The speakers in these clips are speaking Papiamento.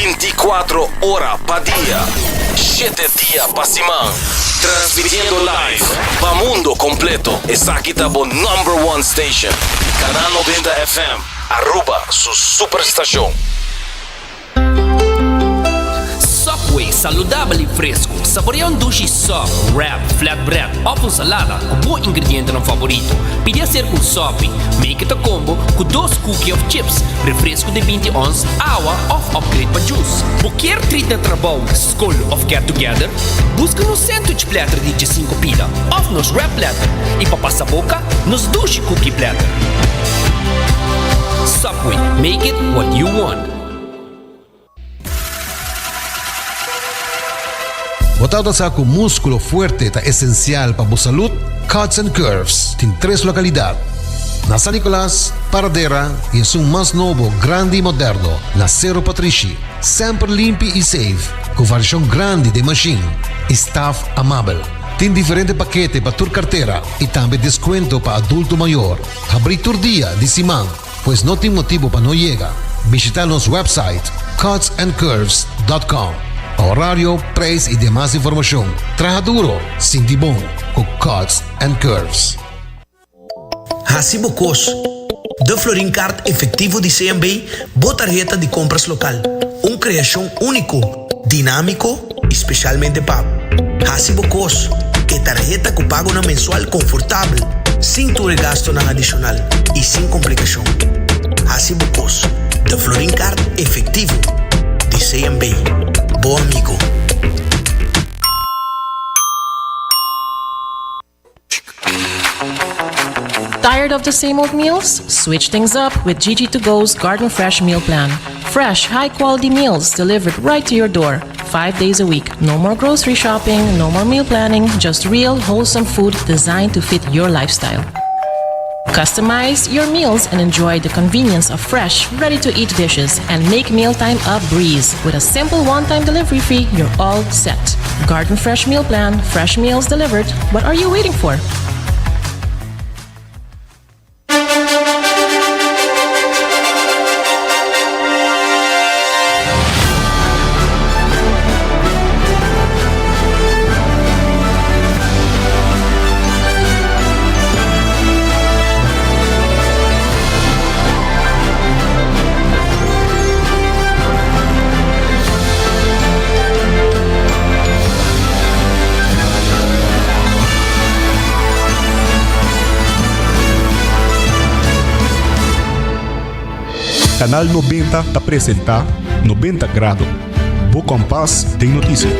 24 ora pa dia, shete dia pa siman. Transmitiendo live pa mundo completo. Esaki ta bo number one station. Canal 90 FM, Aruba su superstacion. Subway, saludabel y fresco. Saborea un dushi sub, wrap, flatbread of un salada cu bo ingredientenan favorito. Pidi hacer cu un sopi. Make it a combo cu dos cookie of chips, refresco di binti ons, awa of upgrade pa juice. Bo kier treat na trabou, scol of get together? Busca nos sandwich platter di diesinco pida of nos wrap platter y pa pasa boca, nos dushi cookie platter. Subway, make it what you want. Bo tabata sa ku múskulo fuerte ta esensial pa bo salud? Cuts and Curves tin tres lokalidat, na San Nicolas, Paradera i esun mas nobo, grandi i moderno, na Sero Patrishi. Semper limpi i safe, ku variashon grandi den mashin i staf amabel. Tin diferente pakete pa tur kartera i tambe deskuento pa adulto mayor. Habrí tur dia di siman. Pues no tin motibu pa no yega. Bishita nos website cutsandcurves dot com pa horario, prijs y demas informacion. Traha duro, sinti bon cu Cuts and Curves. Hasi bo kos. De Florin Card Efectivo di CMB, bo tarheta di compras local. Un creacion unico, dinamico y specialmente pa bo. Hasi bo kos. E tarheta ku pagonan mensual konfortabel, sin tur e gastonan adishonal i sin komplikashon. Hasi bo kos. De Florin Card Efectivo di CMB. Bo amigo. Tired of the same old meals? Switch things up with Gigi to Go's Garden Fresh Meal Plan. Fresh, high quality meals delivered right to your door, five days a week. No more grocery shopping, no more meal planning, just real, wholesome food designed to fit your lifestyle. Customize your meals and enjoy the convenience of fresh, ready to eat dishes and make mealtime a breeze. With a simple one time delivery fee, you're all set. Garden Fresh Meal Plan, fresh meals delivered. What are you waiting for? Canal 90 ta presenta 90 Grado, bo kompas den notisia.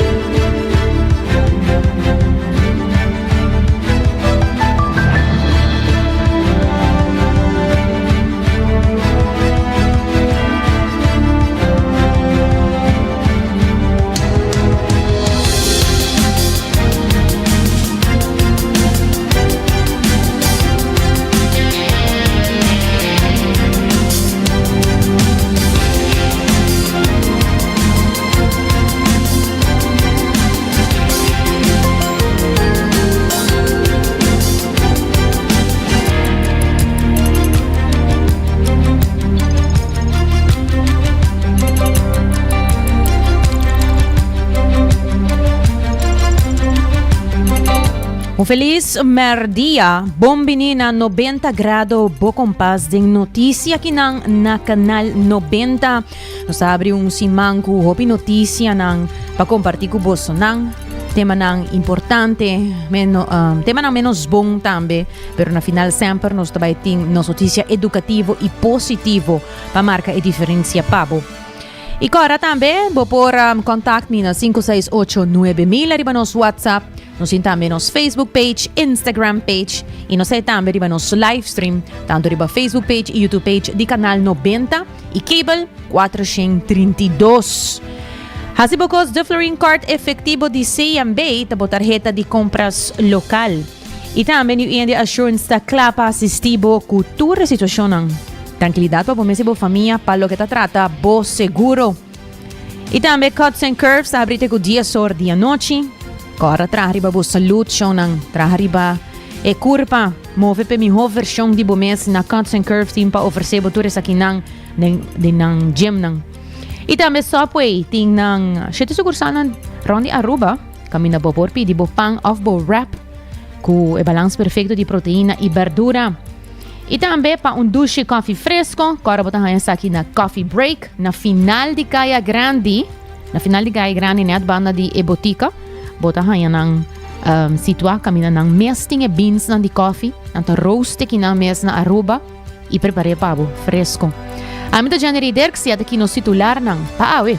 Un feliz merdia, bon bini na 90 grado bo kompas den noticia kinan na kanal 90. Nos ta abri un siman ku hopi noticianan pa komparti ku bosonan. Temanan importante, meno, um, temanan menos bon tambe, pero na final semper nos ta bai tin nos noticia educativo y positivo pa marca e diferencia pa bo. Y cora tambe, bo por um, contact mi na 568 9000 ariba nos WhatsApp, nos tin tambe nos Facebook page, Instagram page y nos tambe riba nos live stream, tanto riba Facebook page y YouTube page di Canal 90 y Cable 432. Hasi bo kos de Florin Card efectivo di CMB ta bo tarheta di compras local. Y tambe New India Assurance ta kla pa asisti bo cu tur e situacionnan. Tranquilidad pa bo mes y bo famia pa loke ta trata bo seguro. Y tambe Cuts and Curves ta habri te cu 10 or di anochi. Corda traha riba bo salud, shownan. Traha riba e curpa. Move p'e miho version di bo mes na Cuts and Curves tin pa ofrece bo tur esakinan den, den nan gymnan. Y tambe Subway tin nan shete sucursalnan rond di Aruba, caminda bo por pidi bo pan of bo wrap cu e balans perfecto di proteina y berdura. Y tambe pa un dushi koffie fresco, kora bo ta haña esaki na Coffee Break na final di Caya Grandi, na final di Caya Grandi net banda di e botica, bo ta haña nan um, situa caminda nan mes tin e beans nan di koffie, nan ta roast ki nan mes na Aruba y prepare pa bo fresco. Ami ta Jenny Dirks y aki nos titularnan pa awe.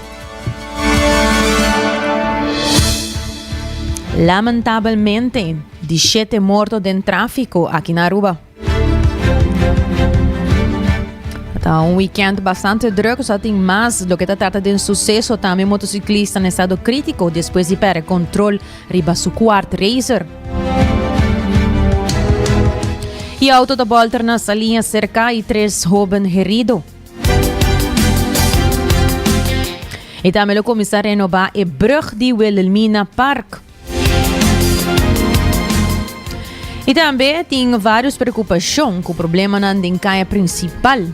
Lamentabelmente, di shete morto den tráfiko aki na Aruba. Ta un weekend bastante druk, sa tin mas loke ta trata den suceso tambe motociclista na estado crítico despues di perde control riba su kwart racer. Y auto ta bolter na Saliña cerca y tres hoben herido. Y tambe lo cuminsa renoba e brug di Wilhelmina Park. Y tambe tin varios preocupacion cu problemanan den caya principal.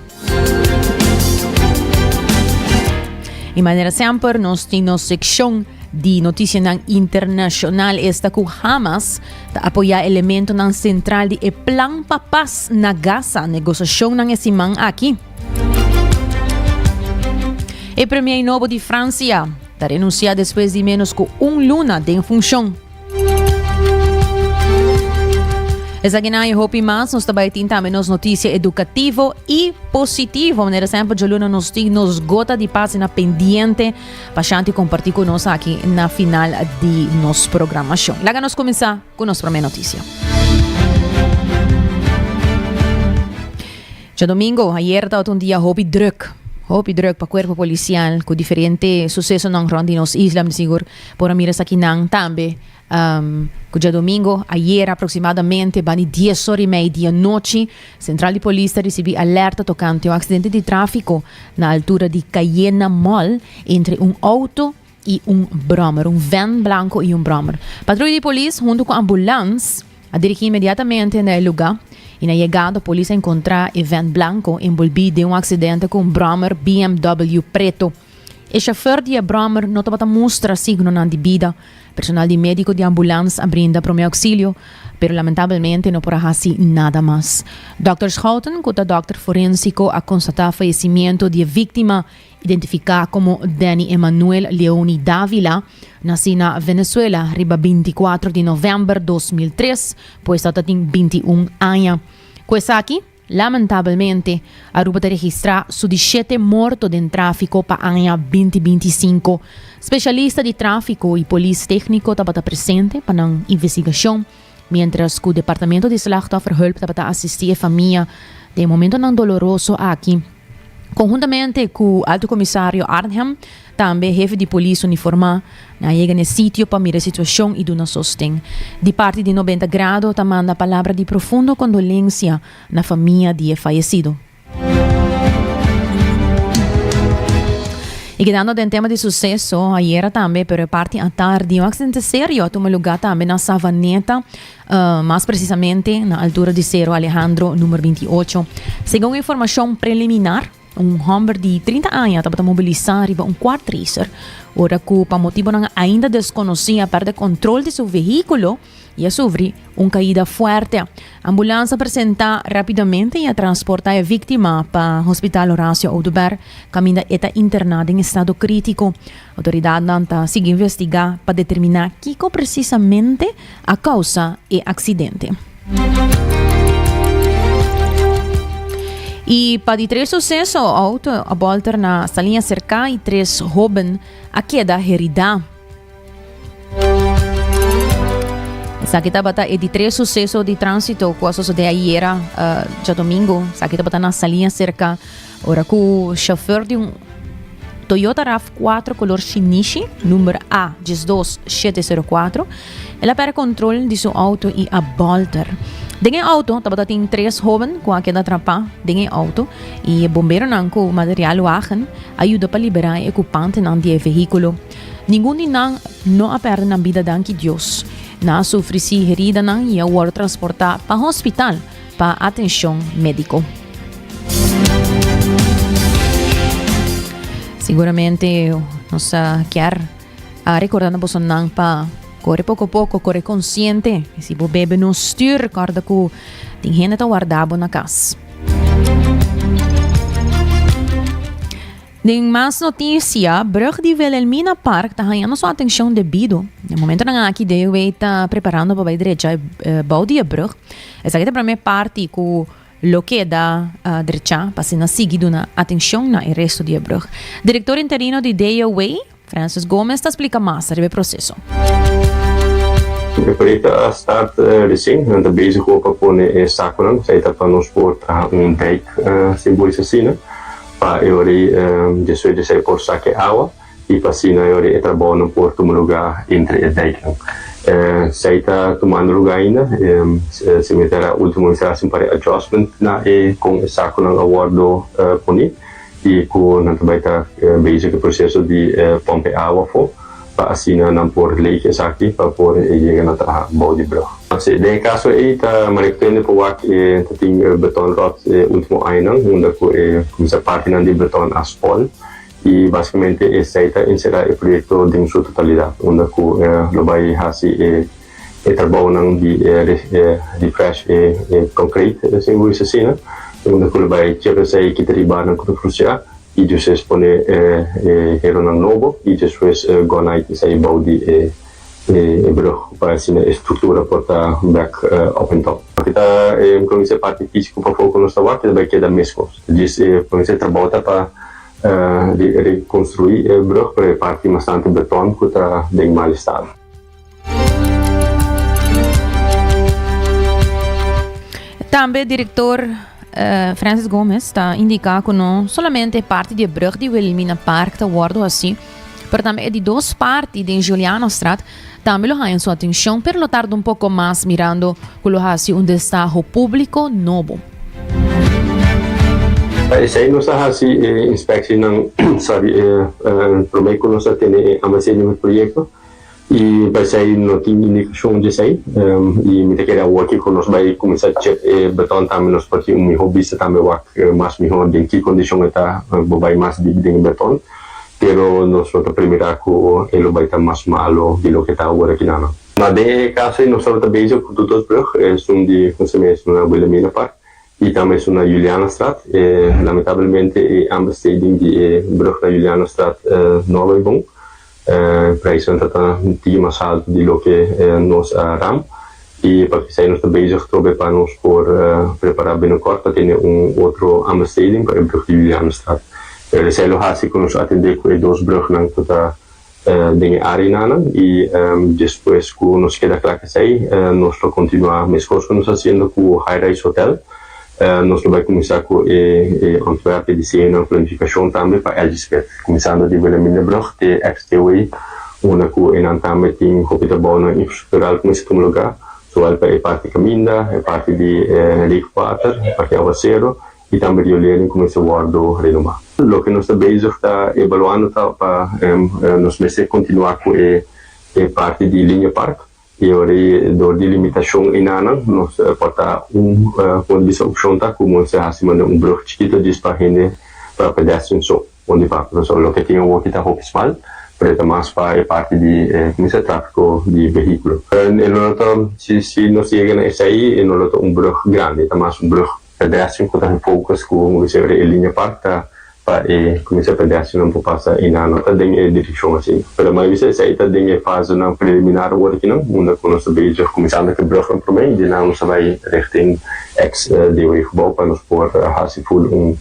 Y manera semper nos tin nos seccion di noticianan internacional esta cu Hamas ta apoya elementonan central di e plan pa paz na Gaza negociacionnan e siman aki. E premier nobo di Francia ta renuncia despues di menos cu un luna den funcion. Esakinan y hopi mas nos ta bay tin tambe nos noticia educativo y positivo. Manera semper djaluna nos tin nos gota di paz na pendiente pa Shanti comparti cu nos aki na final di nos programacion. Laga nos cuminsa cu nos prome noticia. Djadomingo, ayer tabata un dia hopi druk, hopi druk pa cuerpo policial cu diferente sucesonan rond di nos isla. Mi sigur por a mira esakinan tambe cu djadomingo, ayer aproximadamente bani dies ora y mei di anochi, central di polis ta ricibi alerta tocante un accidente di trafico na altura di Cayena Mall entre un auto y un brommer, un van blanco y un brommer. Patruya di polis hunto cu ambulans a dirigi inmediatamente na e luga y na yegada polis a encontra e van blanco envolvi den un accidente cu un brommer BMW preto. E chauffeur di e brommer no tabata mustra signonan di bida. Personal di medico di ambulans a brinda prome auxilio, pero lamentabelmente no por a haci nada mas. Dòkter Schouten, cu ta dòkter forensico, a constata fayecimiento di e victima Identifiká komo Danny Emanuel Leoni Davila, nasí na Venezuela riba 24 di novèmber 2003, pues ta tin 21 aña. Ku esaki, lamentabelmente, Aruba ta registrá su di shete morto den tráfiko pa aña 2025. Spesialista di tráfiko i polis tékniko tabata presente pa nan investigashon, miéntras ku Departamento di Slachtofferhulp tabata asistí e famia den e momentonan doloroso aki. Conhuntamente cu Alto Comisario Arnhem, tambe hefe di polis uniforma, nan a yega n'e sitio pa mira e situacion y duna sosten. Di parti di 90 Grado ta manda palabra di profundo condolencia na famia di e fayecido. Y kedando den tema di suceso, ayera tambe, pero e parti atardi, un accidente serio a tuma lugar tambe na Savaneta, Mas precisamente na altura di Sero Alejandro numero 28. Segun informacion preliminar, un homber di 30 aña tabata mobilisa riba un quad racer ora cu pa motibonan ainda desconoci a perde control di su vehiculo y a sufri un caida fuerte. Ambulans a presenta rapidamente y a transporta e victima pa Hospital Horacio Oduber caminda e ta interna den estado critico. Autoridadnan ta sigui investiga pa determina kico precisamente a causa e accidente. Y pa di tres suceso, auto a bolter na Saliña Cerca y tres hoben a keda herida. Esaki tabata e di tres suceso di transito cu a sucede ayera, uh, djadomingo. Esaki tabata na Saliña Cerca. Ora ku chauffeur di un Toyota RAV4 color shinishi, number A 12704, el a perde control di su auto y a bolter. Den e auto tabata tin tres hoben cu a keda atrapa den e auto y e bomberonan cu material wagen a yuda pa libera e ocupantenan di e vehiculo. Ningun di nan no a perde nan bida danki Dios. Nan a sufri si heridanan y a wordo transporta pa hospital pa atencion medico. Siguramente nos kier a recorda na bosonan pa core poco poco, core consciente. Y si bo bebe no stuur, corda cu tin hende ta warda bo na cas. Den mas noticia, brug di Wilhelmina Park ta hañando su atencion debido. Den momentonan aki DOW ta preparando pa bay drecha e bou di e brug. Esaki ta prome parti cu lo keda drecha pa asina sigui duna atencion na e resto di e brug. Director interino di DOW, Francis Gomez ta splica mas riba e proceso. E proyecto a start recien, nan ta bezig hoor pa pone e saconan, esai ta pa nos por traha un dijk simbolis asina, pa e ora ei despues di esai por saca e awa y pa asina e ora ei e trabounan por tuma lugar entre e dijknan. Esai ta tumando lugar ainda, si mi ta era ultimo mi ta haci un par di adjustment na e con e saconan a wordo poni. i ku nan ta bai ta bezig ku e proseso di pòmp e awa afó pa asina nan por leeg esaki pa por yega na traha bou di brug. Den e kaso ei ta manera ku tende por wak e ta tin beton ròt e último añanan unda ku e kuminsá partinan di beton a spòl i basikamente esei ta enserá e proyekto den su totalidat unda ku lo bai hasi e E trabounan di e refresh e concrete sin bo bisa asina, unda cu lo bay chep esey kita di barnan cu ta frucia y despues pone e heronan nobo y despues gonite esey bou di e brug pa asina e structura por ta bek op en top. Loke ta e como dice parti fisico pafo cu nos ta wak ta bay keda mescos. Djis e como dice trabou ta pa reconstrui e brug pero e parti bastante beton cu ta den mal estado. Tambe director Francis Gomez ta indica cu no solamente e parti di e brug di Wilhelmina Park ta wordo haci, pero tambe e di dos parti den Julianastraat tambe lo haña su atencion, pero lo tarda un poco mas mirando cu lo haci un destaho publico nobo. Pa esei nos a haci e inspectienan, sorry, e prome cu nos a tene e aanbesteding di e proyecto. I pa esei no tin indikashon di esei. I mi ta kere awor ki ku nos bai kuminsá chep e beton tambe nos por tin un mihó bista tambe wak mas mihó den ki kondishon e ta bo bai mas dip den e beton. Pero nos no ta primirá ku e lo bai ta mas malo di loke ta awor aki nan. Ma den e kaso ei nos tabata bezig ku Toetosbrug, esun di José esun na Wilhelmina Park. I tambe esun na Julianastraat. E lamentablemente e aanbesteding di e brug na Julianastraat no a bai bon. E prijsnan ta ta tiki mas haltu di loke nos a ram. I pa esei nos ta bezig trobe pa nos por prepara binnenkort pa tene un otro aanbesteding pa e brug di Julianastraat. Pero esei lo hasi ku nos atende ku e dos brugnan ku ta den e arenanan y despues cu nos keda cla cu esey nos lo continua mescos cu nos ta haciendo cu High Rise Hotel. Nos lo bay cuminsa cu e ontwerp, e diseñonan, planificacion tambe pa LG Smith, cuminsando di Wilhelminabrug te XTW unda cu enan tambe tin hopi trabounan infrastructural cuminsa tuma lugar, zowel pa e parti caminda, e parti di leegwater, e parti awacero. i tambe riolering kuminsá wòrdu renomá. Loke nos ta bezig ta evaluando ta pa nos mester kontinuá ku e parti di Linear Park i ora ei dor di limitashon einanan nos por ta un punto di bista opshon ta ku mester hasi manera un brug chikito djis pa hende pa pedestrian so. Un di papia pasobra loke tin awor ki ta hopi smal, pero e ta mas pa e parti di e kuminsá tráfiko di vehíkulo. E no lo ta, si si nos yega na esei, e no lo ta un brug grandi, e ta mas un brug pedestrian ku ta focus ku un bisa e linea park ta pa e kuminsá pedestriannan por pasa einan, no ta den e direkshon asina. Pero mi a bisa esei ta den e fasenan preliminar awor akinan, unda ku nos ta bezig kuminsando ku e brugnan promé i di nan nos ta bai richting ex DOE gebouw pa nos por hasi ful un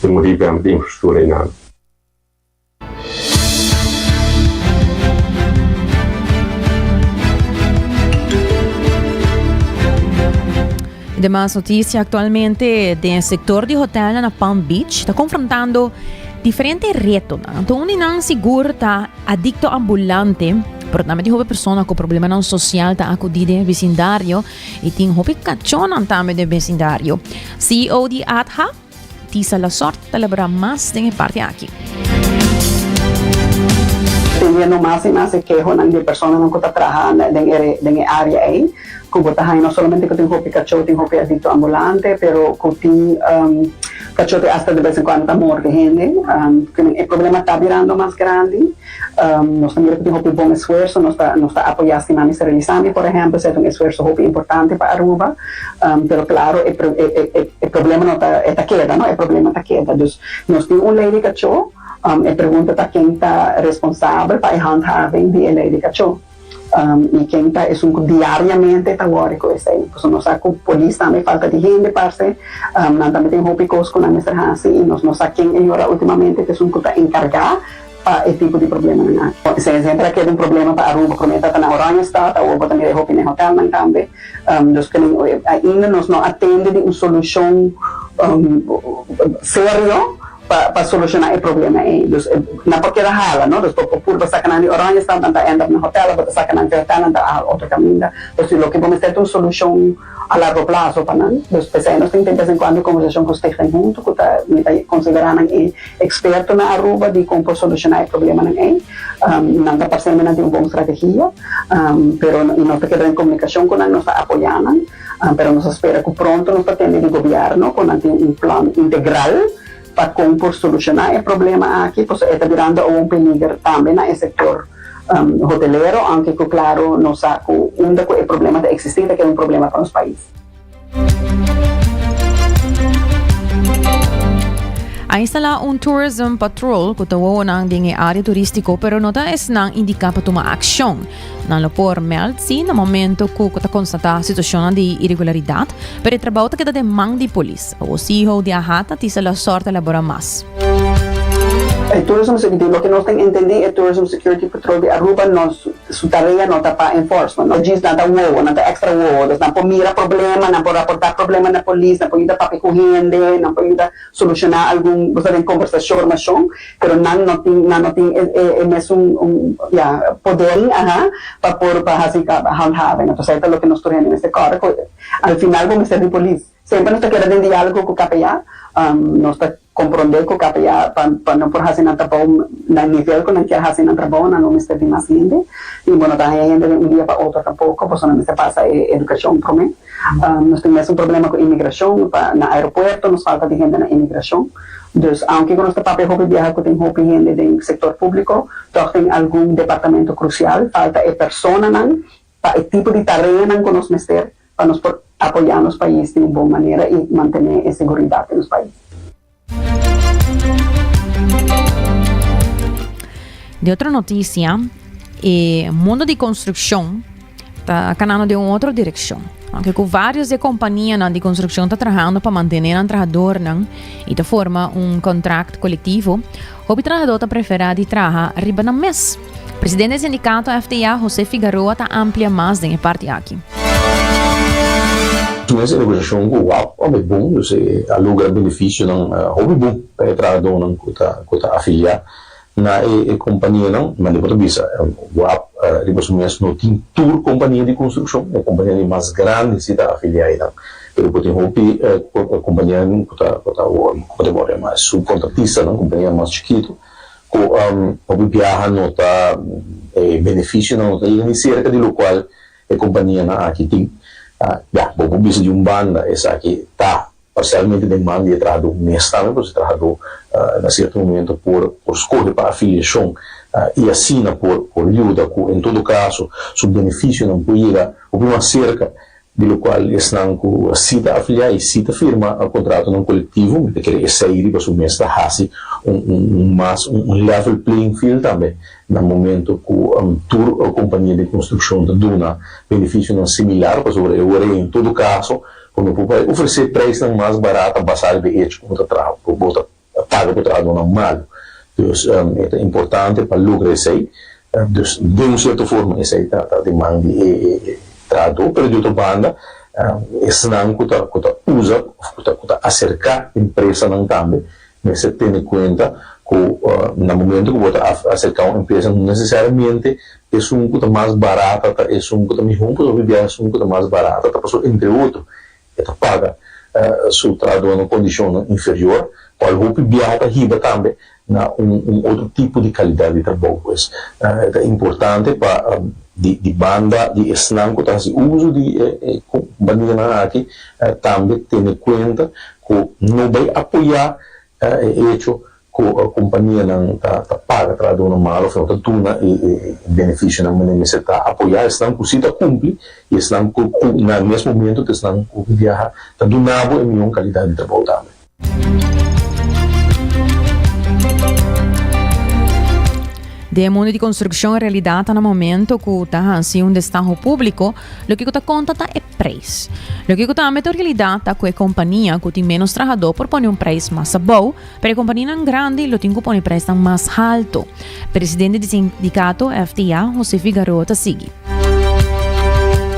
Un revamp di infrastruktura einan. Demas noticia actualmente den sector di hotelnan na Palm Beach ta confrontando diferente retonan. Anto un di nan sigur ta adicto ambulante, pero tambe tin hopi persona cu problemanan social ta acudi den e vecindario y tin hopi cachonan tambe den vecindario. CEO di ADHA, Tisa Lasort ta elabora mas den e parti aki. Tendiendo mas i mas e kehonan di e personanan ku ta traha den e den e área ei. Ku bo ta haña no solamente ku tin hopi kachó, tin hopi adikto ambulante, pero ku tin kachó te asta de bes en kuando ta morde hende. E problema ta birando mas grandi. Nos ta mira ku tin hopi bon esfuerso, nos ta nos ta apoyá Stima Mister Elizami por ehèmpel, esei ta un esfuerso hopi importante pa Aruba. Pero klaro e e problema no ta e ta keda no, e problema ta keda. Dus nos tin un lei di kachó, e pregunta ta ken ta responsabel pa e handhaving di e lei di kachó. I ken ta esun ku diariamente ta wòri ku esei? Pasobra nos sa ku polis tambe falta di hende parse, nan tambe tin hopi kos ku nan mester hasi i nos no sa ken e yora ultimamente ta esun ku ta enkargá pa e tipo di problemanan aki. Esei semper a keda un problema pa Aruba, promé ta ta na Oranjestad, awor bo ta mira e hopi na e hotelnan tambe. Dus ainda nos no a tende di un solushon serio. Pa pa soluciona e problema ei. Dus e nan por keda hala, no? Dus bo por purba saca nan di Oranjestad, nan ta end up na hotel, of bo ta saca nan di hotel, nan ta hala otro caminda. Dus si loke bo mester ta un solucion a largo plazo pa nan. Dus p'esei nos tin de bes en cuando conversacion cu Stichting Hunto, cu ta, mi ta considera nan e experto na Aruba di con por soluciona e problemanan ei. Nan ta parse mi nan tin un bon strategia, pero y nos ta keda den comunicacion cu nan, nos ta apoya nan. Pero nos a spera cu pronto nos ta tende di gobierno cu nan tin un plan integral pa con por soluciona e problema aki, pasobra e ta birando awo un peliger tambe na e sector hotelero, aunke cu claro nos sa cu unda cu e problema ta existi ta keda un problema pa nos pais. A instala un tourism patrol cu ta wowonan den e area turistico, pero no ta esnan indica pa tuma accion. Nan lo por meld si na momento cu cu ta constata situacionnan di irregularidad, pero e trabao ta keda den man di polis. Awor CEO di AHATA, Tisa Lasorte a elabora mas. E Tourism Security, loke nos tin entendi e Tourism Security Patrol di Aruba nos su tarea no ta pa enforcement, no djis nan ta wowo, nan ta extra wowo, dus nan por mira problema, nan por raporta problema na polis, nan por yuda papia cu hende, nan por yuda soluciona algun bo sa den conversacion formacion pero nan no tin nan no tin e e e mesun un ya poder aha pa por pa haci handhaving entonces ey ta loke nos tur hende mester corre cu al final bo mester di polis semper nos ta keda den dialogo cu KPA nos ta compronde cu KPA pa pa no por haci nan trabou na nivel cu nan kier haci nan trabou nan lo mester di mas hende y bo no ta haya hende den un dia pa otro tampoco pasobra nan mester pasa e educacion prome. Nos tin mesun problema ku imigrashon, pa na aeropuerto nos falta di hende na imigrashon. Dus aunke ku nos ta papia hopi biaha ku tin hopi hende den sektor públiko, tòg den algun departamento krusial falta e personanan pa e tipo di tareanan ku nos mester pa nos por apoyá nos pais di un bon manera i mantené e seguridat den nos pais. Di otro noticia, e mundo di construccion ta canando den un otro direccion. Aunque cu varios de companianan di construccion ta trahando pa mantene nan trahadornan y ta forma un contract colectivo, hopi trahador ta prefera di traha riba nan mes. Presidente di sindicato FTA, José Figaroa ta amplia mas den e parti aki. Su mes e negosiashon ku wap a bai bon, dus e a logra benefisionan hopi bon pa e trahadónan ku ta ku ta afiliá na e e kompanianan. Mane bo ta bisa, wap riba su mes no tin tur kompania di konstrukshon, e kompanianan mas grandi si ta afiliá einan, pero bo tin hopi kompanianan ku ta ku ta ku ta wòrdu yamá subkontratistanan, kompanianan mas chikitu. Ku hopi biaha no ta e benefisionan no ta yega ni serka di lokual e kompanianan aki tin. Ya, bo por bisa di un banda esaki ta parsialmente den man di e trahadó mes tambe, pasobra e trahadó na sierto momento por por skohe pa afiliashon i asina por por yuda ku en todo kaso su benefisionan por yega hopi mas serka Di lokual esnan ku si ta afiliá i si ta firma kontratonan kolektivo, mi ta kere esei riba su mes ta hasi un un mas un level playing field tambe na momento ku tur kompania di konstrukshon ta duna benefisionan similar, pasobra e ora ei en todo kaso ku no por bai ofresé preisnan mas barata basá riba e echo ku bo ta traha bo ta paga bo trahadónan malu. Dus e ta importante pa logra esei. Dus den un sierto forma esei ta ta den man di e trahadó, pero di otro banda esnan ku ta ku ta usa òf ku ta ku ta aserká empresanan tambe mester tene kuenta ku na momento ku bo ta aserká un empresa no nesesariamente esun ku ta mas barata ta esun ku ta mihó, pasobra hopi biaha esun ku ta mas barata ta pasobra entre otro e ta paga. su trahadónan kondishonnan inferior, kual hopi biaha ta hiba tambe na un otro tipo di kalidat di trabou. Pues e ta importante pa di banda di esnan ku ta hasi uso di e kompanianan aki tambe tene kuenta ku no bai apoyá e echo ku kompanianan ta paga trahadónan malu òf no ta duna e benefisionan manera mester ta apoyá esnan ku si ta kumpli i esnan ku na mes momento ta esnan ku biaha ta duna bo e mihó kalidat di trabou tambe. Den e mundu di konstrukshon realidat ta na momento ku ta hasi un destaho públiko, loke ku ta konta ta e preis. Loke ku tambe ta un realidat ta ku e kompania ku tin ménos trahadó por pone un preis mas abou, pero e kompanianan grandi lo tin ku pone preisnan mas haltu. Presidente di sindikato FTA, José Figaroa ta sigui.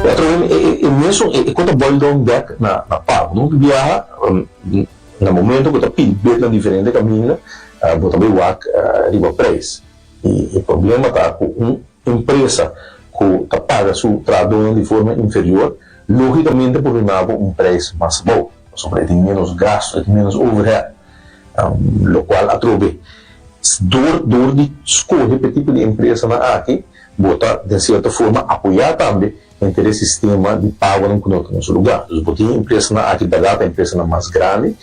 E atrobe e mesun e kos ta boil down bek na pago. No biaha Na momento ku ta pidi bed na diferente kaminda, bo ta bai wak riba preis. I e problema ta ku un empresa ku ta paga su trahadónan di forma inferior, lógikamente por duna bo un preis mas abou, pasobra e tin ménos gastu, e tin ménos overhead. Lokual atrobe, dor dor di skohe pa e tipo di empresanan aki, bo ta den sierto forma apoyá tambe Henter e sistema di pagonan ku no ta na su lugá. Dus bo tin empresanan aki bèrdat ta empresanan mas grandi,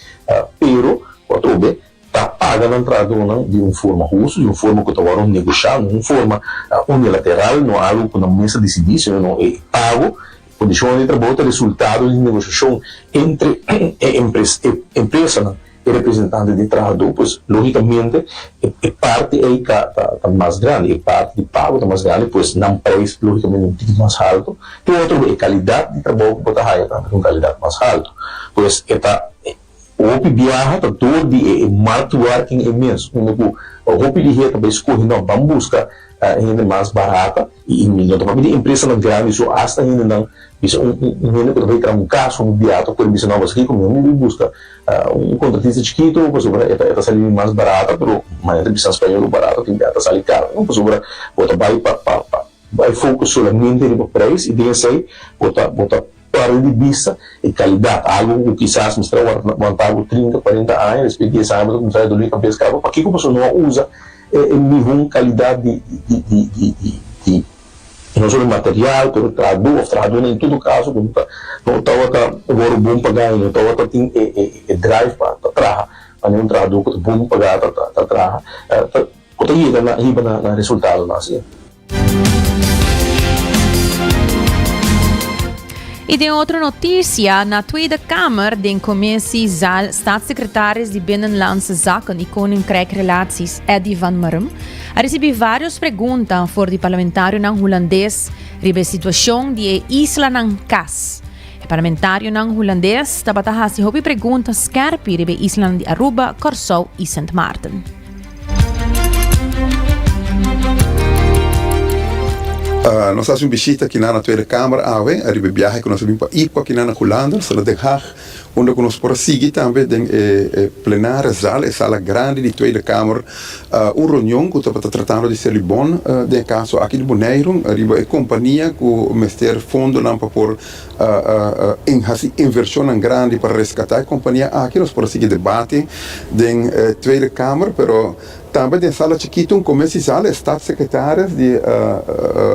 pero ku atrobe ta paga nan trahadónan di un forma hustu, di un forma ku ta wòrdu negoshá, no un forma unilateral, no algu ku nan mes a disidí, sino no e pago, kondishonnan di trabou ta resultado di negoshashon entre e empresanan. E representante di trahadó, pues lógicamente e parti ei ta ta mas grandi, e parti di pago ta mas grandi, pues nan prijs lógicamente un tiki mas halto. Tin otro e calidad di trabou ku bo ta haya tambe ta un calidad mas halto. Pues e ta hopi biaha ta dor di e marktwerking ei mes, unda ku hopi lihé ta bai skohe no ban buska hende mas barata i no ta papia di empresanan grandi so asta hendenan bisa un hende ku ta bai traha un kas un biaha ta kore bisa no pasobra kiko mi bai buska Un kontratista chikitu pasobra e ta e ta sali mas barata pero manera ta bisa na spañol barato tin bia ta sali karo no pasobra bo ta bai pa pa pa bai focus solamente riba prijs y den esey bo ta bo ta perde di bista e calidad algo cu kisas mester a wanta bo trinta cuarenta aña despues dies aña bo ta cuminsa doli cabes caba pakico pasobra no a usa e e mihon calidad di di di di di di No solo material, pero trahadó of trahadónan en todo caso cu no tabata wòrdu bon pagá i no tabata tin e drive pa traha, manera un trahadó cu ta bon pagá ta traha, cu ta yega na hiba na resultadonan asina. I den otro noticia, na Tweede Kamer den commissie zal staatssecretaris di Binnenlandse Zaken y Koninkrijkrelaties Eddy van Marum a ricibi varios pregunta for di parlamentarionan Hulandes riba e situacion di e islanan cas. E parlamentarionan Hulandes tabata haci hopi pregunta skerpi riba e islanan di Aruba, Corsou y Sint Maarten. Nos a haci un bishita akinan na Tweede Kamer awe, ariba e biahe cu nos a bin pa IPCO akinan na Hulanda, nos ta na Den Haag, unda cu nos por a sigui tambe den e plenaire zaal, e sala grandi di Tweede Kamer, un reunion cu tabata tratando di Selibon den e caso aki di Boneiru, ariba e compania cu mester fondonan pa por haci inversionnan grandi pa rescata e compania aki. Nos por a sigui debate den Tweede Kamer, pero tambe den sala chikito un commissie zaal e staatssecretaris di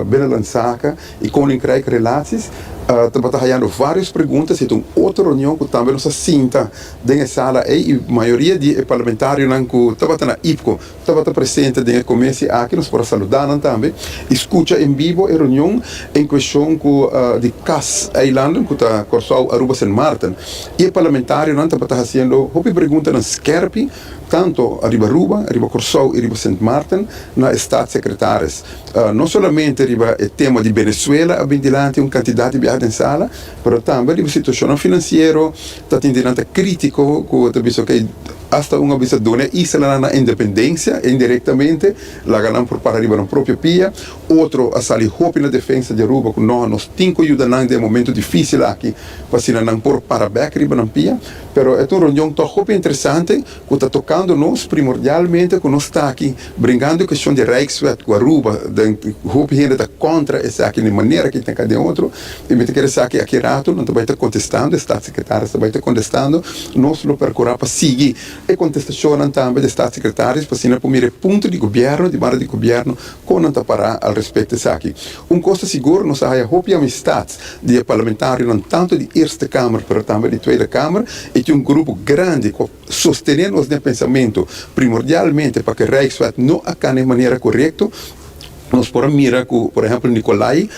Binnenlandse Zaken y Koninkrijk Relaties tabata hayando varios pregunta. Si ta un otro reunion cu tambe nos a sinta den e sala ey y mayoria di e parlamentarionan cu tabata na IPCO tabata presente den e commissie aki. Nos por a saluda nan tambe y scucha en bibo e reunion en cuestion cu di Cas Eilanden cu ta Corsou, Aruba, Sint Maarten. Y e parlamentarionan tabata haciendo hopi preguntanan skerpi tanto ariba Aruba, ariba Corsou y ariba Sint Maarten na e staatssecretaris. No solamente riba e tema di Venezuela a bin dilanti un kantidat di biaha den sala, pero tambe riba situashonnan finansiero ta tin di nan ta kritiko ku ta bisa okey. Hasta un a bisa duna e islanan nan independencia indirectamente, laga nan por para riba nan propio pia. Otro a sali hopi na defensa di Aruba cu no, nos tin cu yuda nan den e momento dificil aki pa asina nan por para bek riba nan pia. Pero e ta un reunion toch hopi interesante cu ta tocando nos primordialmente cu nos ta aki bringando e cuestion di Rijkswet cu Aruba den hopi hende ta contra esaki den manera ki ta den otro y mi ta kere esaki aki rato nan ta bay ta contestando e staatssecretaris ta bay ta contestando nos lo percura pa sigui e contestacionnan tambe di staatssecretaris pa asina por mira e punto di gobierno di banda di gobierno con nan ta para al respecto esaki. Un cos ta sigur nos a haya hopi amistad di e parlamentarionan tanto di Eerste Kamer pero tambe di Tweede Kamer y tin un grupo grandi cu a sostene nos den pensamento primordialmente pa cu e Rijkswet no a cana e manera corecto. Nos por a mira cu por ehempel Nicolai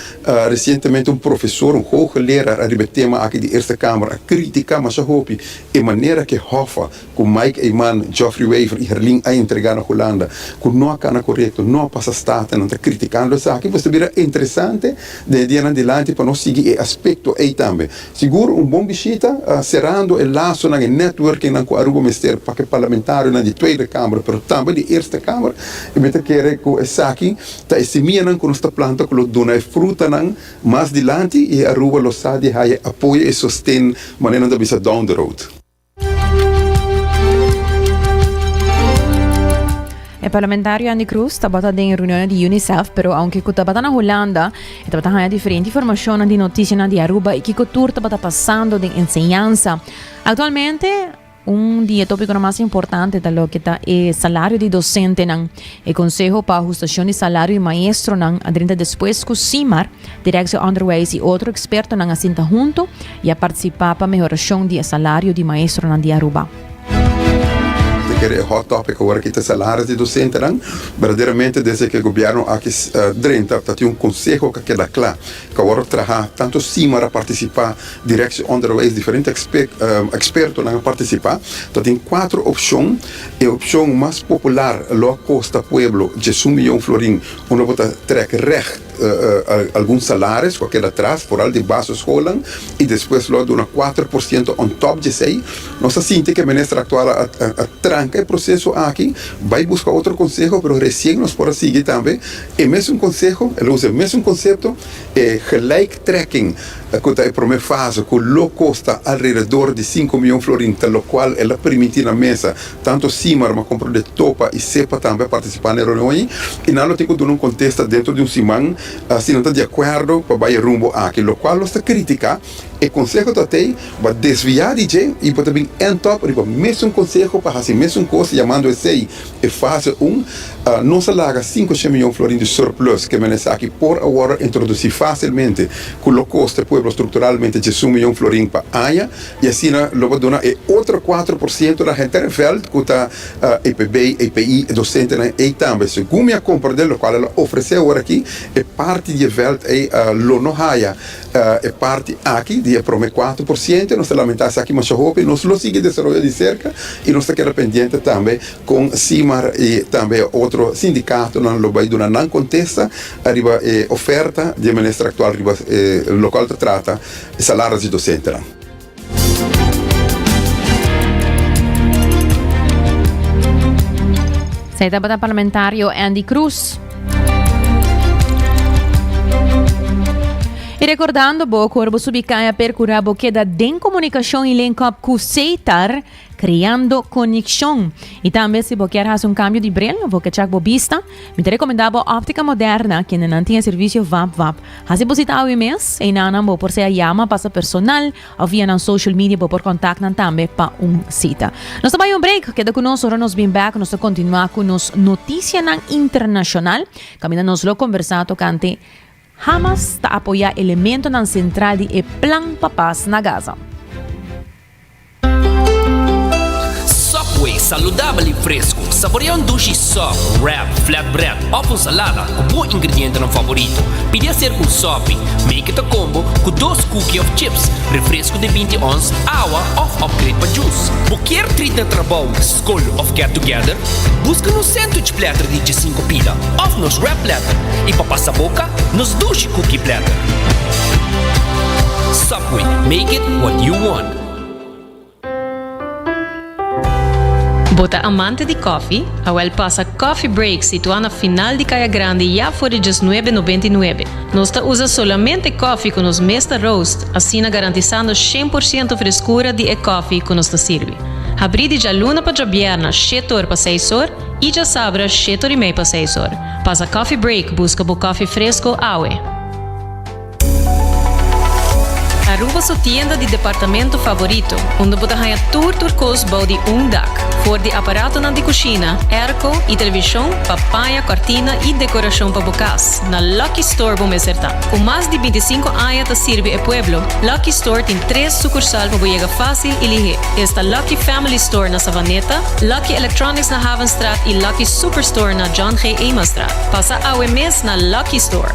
recientemente un profesor un hoogleraar ariba e tema aki di Eerste Kamer a critica masha hopi e manera cu e Hoffa cu Mike Eman, Geoffrey Wever y Herlin a entrega na Hulanda cu no a cana corecto, no a pasa Staten, nan ta criticando esaki, pues ta bira interesante den e dianan dilanti pa nos sigui e aspecto ey tambe. Sigur un bon bishita, cerando e lasonan, e networkingnan cu Aruba mester pa cu e parlamentarionan di Tweede Kamer, pero tambe di Eerste Kamer, y mi ta kere cu esaki ta e semianan cu nos ta planta cu lo duna e frutanan mas dilanti y Aruba lo sa di haya apoyo y sosten manera nan ta bisa down the road. E parlamentario Andy Cruz tabata den reunionan di UNICEF, pero aunke ku tabata na Hulanda, e tabata haña diferente informashonnan di notisianan di Aruba i kiko tur tabata pasando den enseñansa. Aktualmente, un di e topikonan mas importante ta loke ta e salario di dosentenan. E konseho pa ahustashon di salario di maestronan a drenta despues ku Simar, Directie Onderwijs i otro ekspertonan a sinta huntu i a partisipá pa mehorashon di e salario di maestronan di Aruba. Ta kere e hot topic awor aki ta salaris di dosentenan. Berdaderamente desde ku e gobièrnu aki drenta ta tin un konseho ku a keda kla ku awor a traha tantu Simar a partisipá, Directie Onderwijs, diferente ekspertonan a partisipá. Ta tin kuatro opshon. E opshon mas popular lo a kosta pueblo diesun miyon florin unda bo ta trèk règt algun salaris ku a keda atras, foral di basisschoolnan, i despues lo a duna 4% on top di esei. Nos a sinti ku e minister aktual a tranka e proseso aki, bai buska otro konseho, pero resien nos por a sigui tambe e mesun konseho, el a usa e mesun konsepto, e gelijktrekking ku ta e promé fase ku lo kosta alrededor di sinku mion florin, ta lokual el a permití na mesa. Tanto Simar ma comprende Topa y Sepa tambe a participa na e reunion ayi y nan lo tin cu duna un contesta dentro di un siman si nan ta di acuerdo pa bay e rumbo aki, locual nos ta critica. E conseho ta tey ba desvia di dje y bo ta bin end up riba mesun conseho pa haci mesun cos yamando esey e fase un. Nos a laga 500 miyon florin di surplus ke men esaki por a worde introduci facilmente cu lo costa e pueblo structuralmente 11 miyon florin pa aña. I asina lo bo duna e otro 4% na henter e veld ku ta EPB, EPI, e dosentenan ei tambe. Segun mi a komprendé lokual el a ofresé awor aki, e parti di e veld ei lo no haya e parti aki di e promé 4%. Nos ta lamentá esaki masha hopi. Nos lo sigui desaroyo di serka i nos ta keda pendiente tambe kon Simar i tambe e otro sindikatonan lo bai duna nan kontesta ariba e oferta di e minister aktual riba e lokual ta trata e salaris di dosentenan. Esei tabata parlamentario Andy Cruz. Y recordando bo cu ora bo subi caya percura bo keda den comunicacion y link up cu Seitar Creando Conexion. Y tambe si bo kier haci un cambio di bril of bo ke check bo bista, mi ta recomenda bo Optica Moderna kende nan tin e servicio vap vap. Haci bo cita awe mes, eynan bo por sea yama pasa personal of via nan social media bo por contact nan tambe pa un cita. Nos ta bay un break, keda cu nos ora nos bin back nos ta continua cu nos noticianan internacional caminda nos lo conversa tocante Hamas ta apoya elementonan central di e plan pa pas na Gaza. Subway, saludabel y fresco. Saborea un dushi sub, wrap, flatbread of un salada cu bo ingredientenan favorito. Pidi hacer un sopi. Make it a combo cu dos cookie of chips, refresco di binti ons, awa of upgrade pa juice. Bo kier treat na trabou, scol of get together? Busca nos sandwich platter di diesinco pida of nos wrap platter y pa pasa boca, nos dushi cookie platter. Subway, make it what you want. Bo ta amante di koffie? Awel pasa Coffee Break situá na final di Kaya Grandi ya for di diesnuebe nobenta i nuebe. Nos ta usa solamente koffie ku nos mes ta roast, asina garantisando shen por siento freskura di e koffie ku nos ta sirbi. Habrí di djaluna pa djabièrna shete or pa seis or i djasabra shete or i mei pa seis or. Pasa Coffee Break buska bo koffie fresko awe! Aruba su tienda di departamento favorito, unda bo ta haña tur tur kos bou di un dak. For di aparatonan di kushina, airco i televishon pa paña, kòrtina i dekorashon pa bo kas, na Lucky Store bo mester ta. Ku mas di bintisinko aña ta sirbi e pueblo, Lucky Store tin tres sukursal pa bo yega fásil i lihé. Esta Lucky Family Store na Savaneta, Lucky Electronics na Havenstraat i Lucky Superstore na John G. Emastraat. Pasa awe mes na Lucky Store!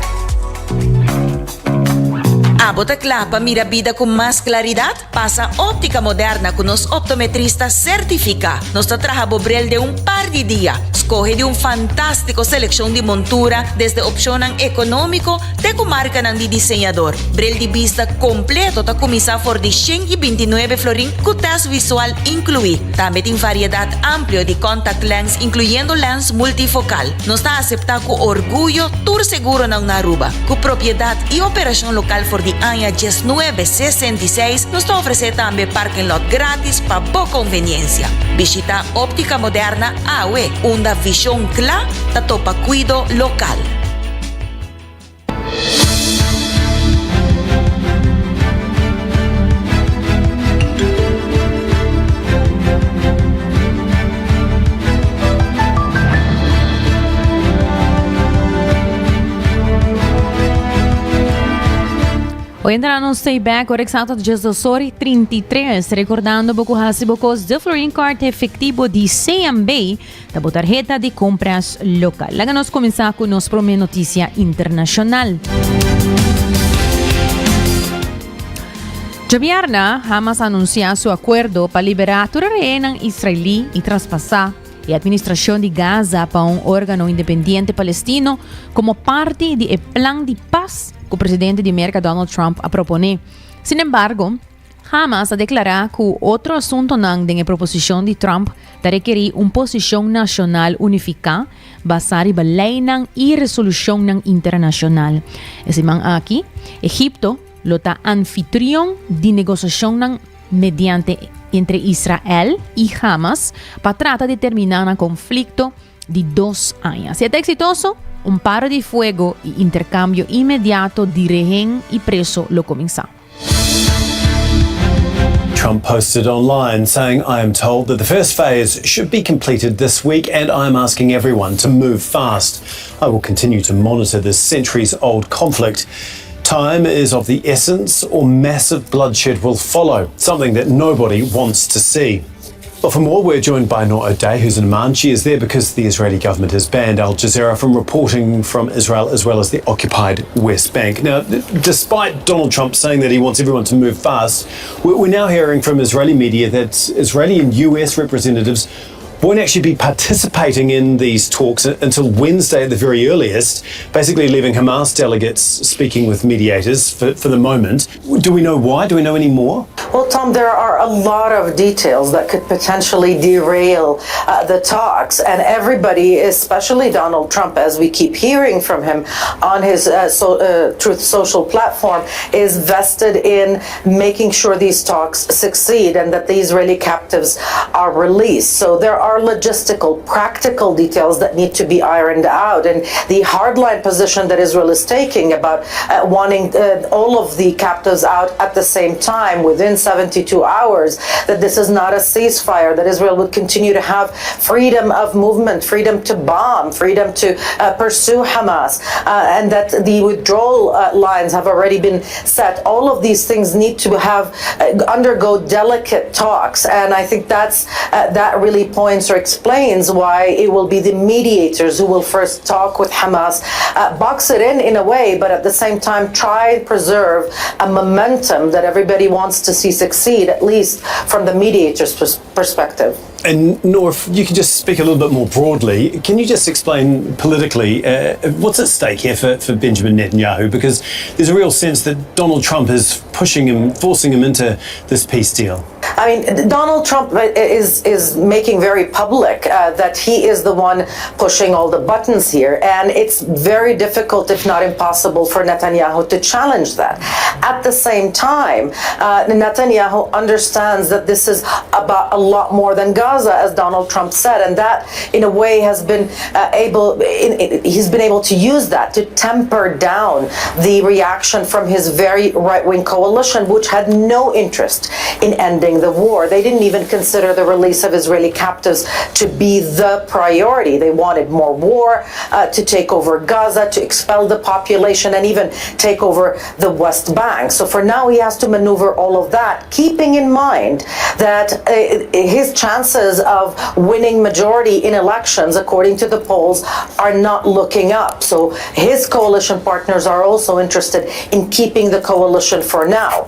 Abo ta kla pa mira bida ku mas klaridat? Pasa Óptica Moderna ku nos optometrista sertifiká. Nos ta traha bo bril den un par di dia. Skohe di un fantástiko selekshon di montura, desde opshonnan ekonómiko te ku markanan di diseñador. Bril di bista kompleto ta kuminsá for di 129 florin ku tèst visual inkluí. Tambe tin variedat amplio di contact lens inkluyendo lens multifokal. Nos ta aseptá ku orguyo tur seguronan na Aruba. Ku propiedat i operashon lokal for di aña diesnuebe sesenta i seis, nos ta ofresé tambe parking lot grátis pa bo konveniensia. Bishitá Óptica Moderna awe, unda vishon kla ta topa kuido lokal. Hoy entra nos stay back ora exacto 12 ora y 33 recordando bo ku hasi bo kos de Florin Card efectivo di CMB Ta bo tarheta di compras local. Laga nos cuminsa cu nos prome noticia internacional. Djabièrnè, Hamas a anuncia su acuerdo pa libera tur e rehennan israelí y traspasa e administracion di Gaza pa un organo independiente palestino como parti di e plan di pas cu presidente di Merca Donald Trump a propone. Sin embargo, Hamas a deklará ku otro asuntonan den e proposishon di Trump ta rekerí un posishon nashonal unifiká basá riba leinan i resolushonnan internashonal. E siman aki, Egipto lo ta anfitrion di negosiashonnan mediante entre Israel i Hamas pa trata di terminá nan konflikto di dos aña. Si e ta eksitoso, un paro di fuego i interkambio inmediato di rehen i preso lo kuminsá. Trump posted online saying, I am told that the first phase should be completed this week and I am asking everyone to move fast. I will continue to monitor this centuries old conflict. Time is of the essence or massive bloodshed will follow, something that nobody wants to see. Well, for more, we're joined by Noor O'Day, who's in Amman. She is there because the Israeli government has banned Al Jazeera from reporting from Israel as well as the occupied West Bank. Now, despite Donald Trump saying that he wants everyone to move fast, we're now hearing from Israeli media that Israeli and US representatives won't actually be participating in these talks until Wednesday at the very earliest, basically leaving Hamas delegates speaking with mediators for, for the moment. Do we know why? Do we know any more? Well, Tom, there are a lot of details that could potentially derail uh, the talks, and everybody, especially Donald Trump, as we keep hearing from him on his uh, so, uh, Truth Social platform, is vested in making sure these talks succeed and that the Israeli captives are released. So there are logistical, practical details that need to be ironed out, and the hardline position that Israel is taking about uh, wanting uh, all of the captives out at the same time within 72 hours, that this is not a ceasefire, that Israel would continue to have freedom of movement, freedom to bomb, freedom to uh, pursue Hamas, uh, and that the withdrawal uh, lines have already been set. All of these things need to have uh, undergo delicate talks, and I think that's uh, that really points or explains why it will be the mediators who will first talk with Hamas, uh, box it in in a way, but at the same time try and preserve a momentum that everybody wants to see succeed, at least from the mediators' pers perspective. And Noor, if you could just speak a little bit more broadly, can you just explain politically uh, what's at stake here for, for Benjamin Netanyahu? Because there's a real sense that Donald Trump is pushing him, forcing him into this peace deal. I mean, Donald Trump is is making very public that he is the one pushing all the buttons here, and it's very difficult, if not impossible, for Netanyahu to challenge that. At the same time, Netanyahu understands that this is about a lot more than Gaza, as Donald Trump said, and that, in a way, has been able, he's been able to use that to temper down the reaction from his very right-wing coalition, which had no interest in ending the war. They didn't even consider the release of Israeli captives to be the priority. They wanted more war to take over Gaza, to expel the population, and even take over the West Bank. So for now, he has to maneuver all of that, keeping in mind that his chances of winning majority in elections, according to the polls, are not looking up. So his coalition partners are also interested in keeping the coalition for now.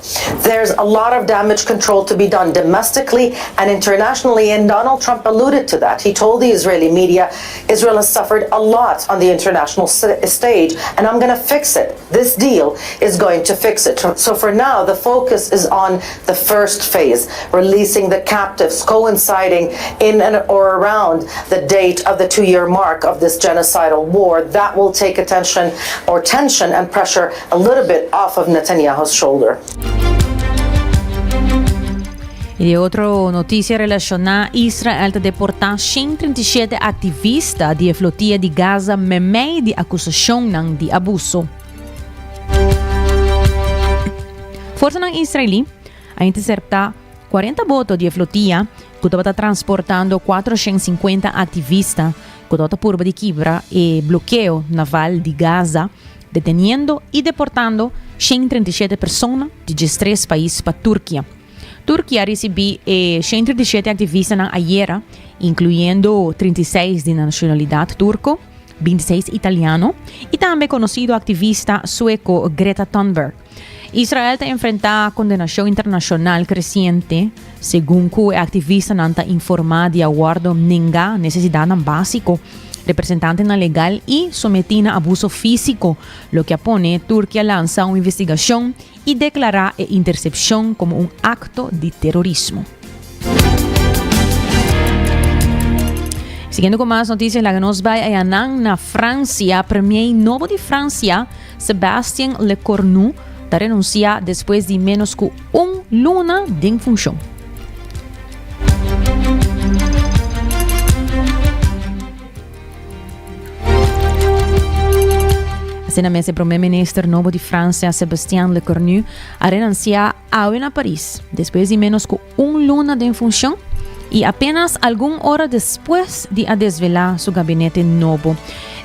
There's a lot of damage control to be done domestically and internationally, and Donald Trump alluded to that. He told the Israeli media, Israel has suffered a lot on the international stage, and I'm going to fix it. This deal is going to fix it. So for now, the focus is on the first phase, releasing the captives, coinciding in and or around the date of the two-year mark of this genocidal war. That will take attention or tension and pressure a little bit off of Netanyahu's shoulder. I di otro notisia relashoná, Israel ta deportá 137 aktivista di e flotia di Gaza meimei di akusashonnan di abuso. Forsanan israelí a interserptá 40 boto di e flotia ku tabata transportando 450 aktivista ku tabata purba di kibra e blokeo naval di Gaza, deteniendo i deportando 137 persona di diestres pais pa Turkia. Turkia a risibí e 137 aktivistanan ayera, inkluyendo 36 di nashonalidat turko, 26 italiano i tambe konosido aktivista sueko Greta Thunberg. Israel ta enfrentá kondenashon internashonal kresiente segun ku e aktivistanan ta informá di a wòrdu nengá nesesidatnan básiko, representantenan legal i sometí na abuso físiko, loke a pone Turkia lansa un investigashon i deklará e intersepshon komo un akto di terorismo. Siguiendo ku mas notisia, laga nos bai ayanan na Fransia. Premier nobo di Fransia, Sébastien Lecornu, ta renunsiá despues di ménos ku un luna den funshon. Asina mes e prome minister nobo di Francia, Sébastien Lecornu, a renuncia awe na Paris, despues di menos cu un luna den funcion y apenas algun ora despues di a desvela su gabinete nobo.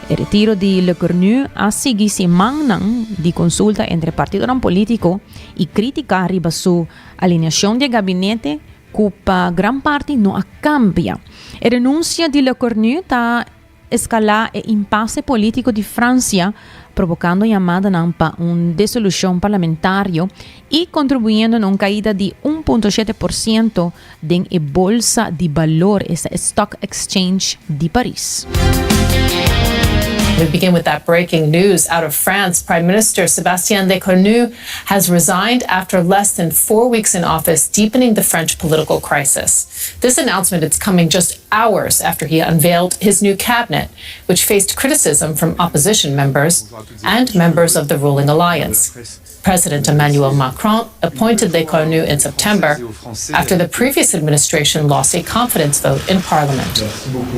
E retiro di Lecornu a sigui simannan di consulta entre partidonan politico y critica riba su alineacion di e gabinete cu pa gran parti no a cambia. E renuncia di Lecornu ta escala e impasse politico di Francia, provocando yamadanan pa un disolucion parlamentario y contribuyendo na un caida di un punto shete por ciento den e bolsa di balor, esta e Stock Exchange di Paris. We begin with that breaking news out of France. Prime Minister Sébastien Lecornu has resigned after less than four weeks in office, deepening the French political crisis. This announcement is coming just hours after he unveiled his new cabinet, which faced criticism from opposition members and members of the ruling alliance. President Emmanuel Macron appointed Lecornu in September after the previous administration lost a confidence vote in parliament.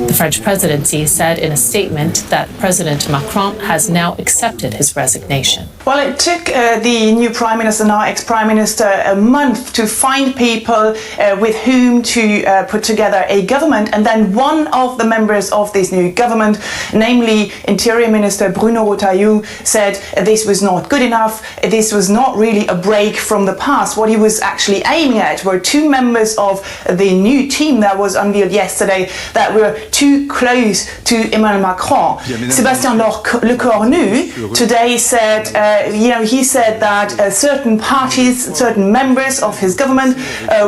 The French presidency said in a statement that President Macron has now accepted his resignation. Well, it took uh, the new prime minister, now ex-prime minister, a month to find people uh, with whom to uh, put together a government. And then one of the members of this new government, namely Interior Minister Bruno Retailleau, said this was not good enough. This was not really a break from the past. What he was actually aiming at were two members of the new team that was unveiled yesterday that were too close to Emmanuel Macron. Sébastien Lecornu today said uh, You know, he said that certain parties, certain members of his government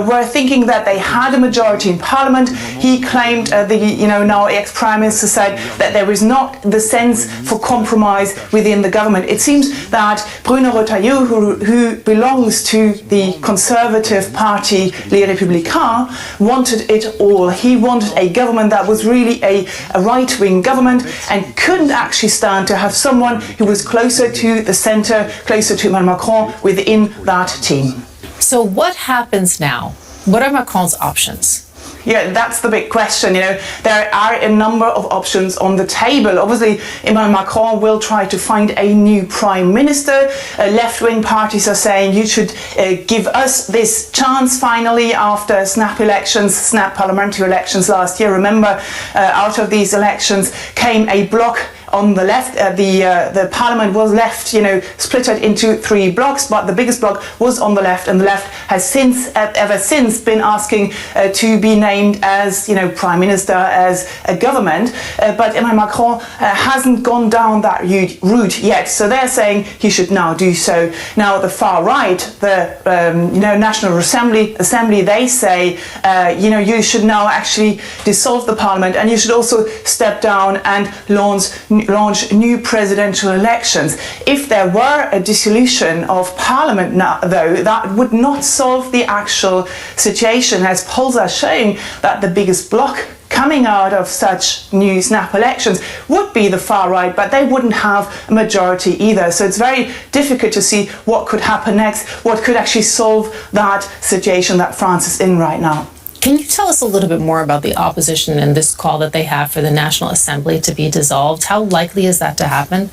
were thinking that they had a majority in parliament. He claimed, the you know now ex-prime minister said that there is not the sense for compromise within the government. It seems that Bruno Retailleau, who, who belongs to the Conservative Party, Les Républicains, wanted it all. He wanted a government that was really a, a right-wing government and couldn't actually stand to have someone who was closer to the center, closer to Emmanuel Macron within that team. So what happens now? What are Macron's options? Yeah, that's the big question. You know, there are a number of options on the table. Obviously, Emmanuel Macron will try to find a new prime minister. Left-wing parties are saying you should give us this chance finally after snap elections, snap parliamentary elections last year. Remember, out of these elections came a bloc on the left. The the parliament was left, you know, split into three blocks, but the biggest block was on the left, and the left has since ever since been asking to be named as, you know, prime minister, as a government. But Emmanuel Macron hasn't gone down that route yet, so they're saying he should now do so. Now the far right, the you know National Assembly, Assembly, they say, you know, you should now actually dissolve the parliament, and you should also step down and launch launch new presidential elections. If there were a dissolution of parliament now, though, that would not solve the actual situation, as polls are showing that the biggest bloc coming out of such new snap elections would be the far right, but they wouldn't have a majority either. So it's very difficult to see what could happen next, what could actually solve that situation that France is in right now. Can you tell us a little bit more about the opposition and this call that they have for the National Assembly to be dissolved? How likely is that to happen?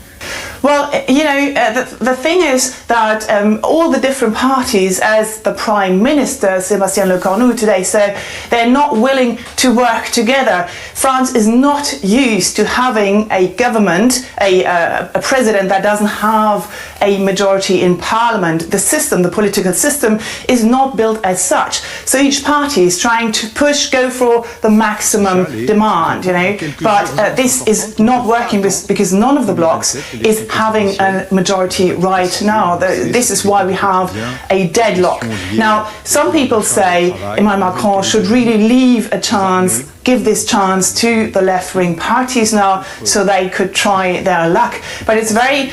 Well, you know, the, the thing is that all the different parties, as the Prime Minister, Sébastien Lecornu, today said, they're not willing to work together. France is not used to having a government, a, a president that doesn't have a majority in parliament. The system, the political system, is not built as such. So each party is trying to push, go for the maximum demand, you know. But this is not working because none of the blocks is having a majority right now. This is why we have a deadlock. Now, some people say Emmanuel Macron should really leave a chance give this chance to the left-wing parties now so they could try their luck. But it's very,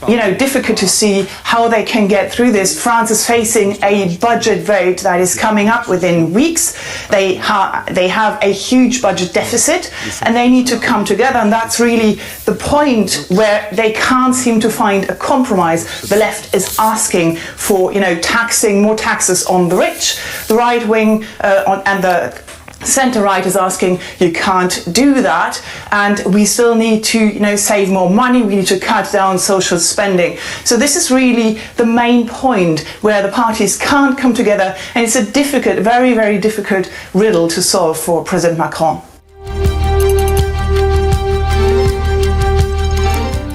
you know, difficult to see how they can get through this. France is facing a budget vote that is coming up within weeks. They, ha they have a huge budget deficit and they need to come together. And that's really the point where they can't seem to find a compromise. The left is asking for, you know, taxing more taxes on the rich. The right wing on, and the center right is asking you can't do that and we still need to you know save more money we need to cut down social spending so this is really the main point where the parties can't come together and it's a difficult very very difficult riddle to solve for President Macron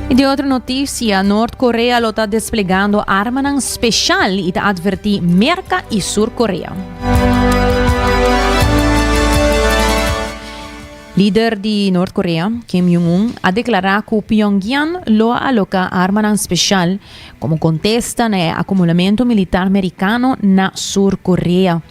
I den otro notisia, Nort Korea lo ta desplegando armanan speshal i ta atvertí Merka i Sur Korea. Lider di Nort Korea, Kim Jong-un, a deklará ku Pyongyang lo a aloká armanan speshal komo kontesta na e akumulamentu militar merikano na Sur Korea.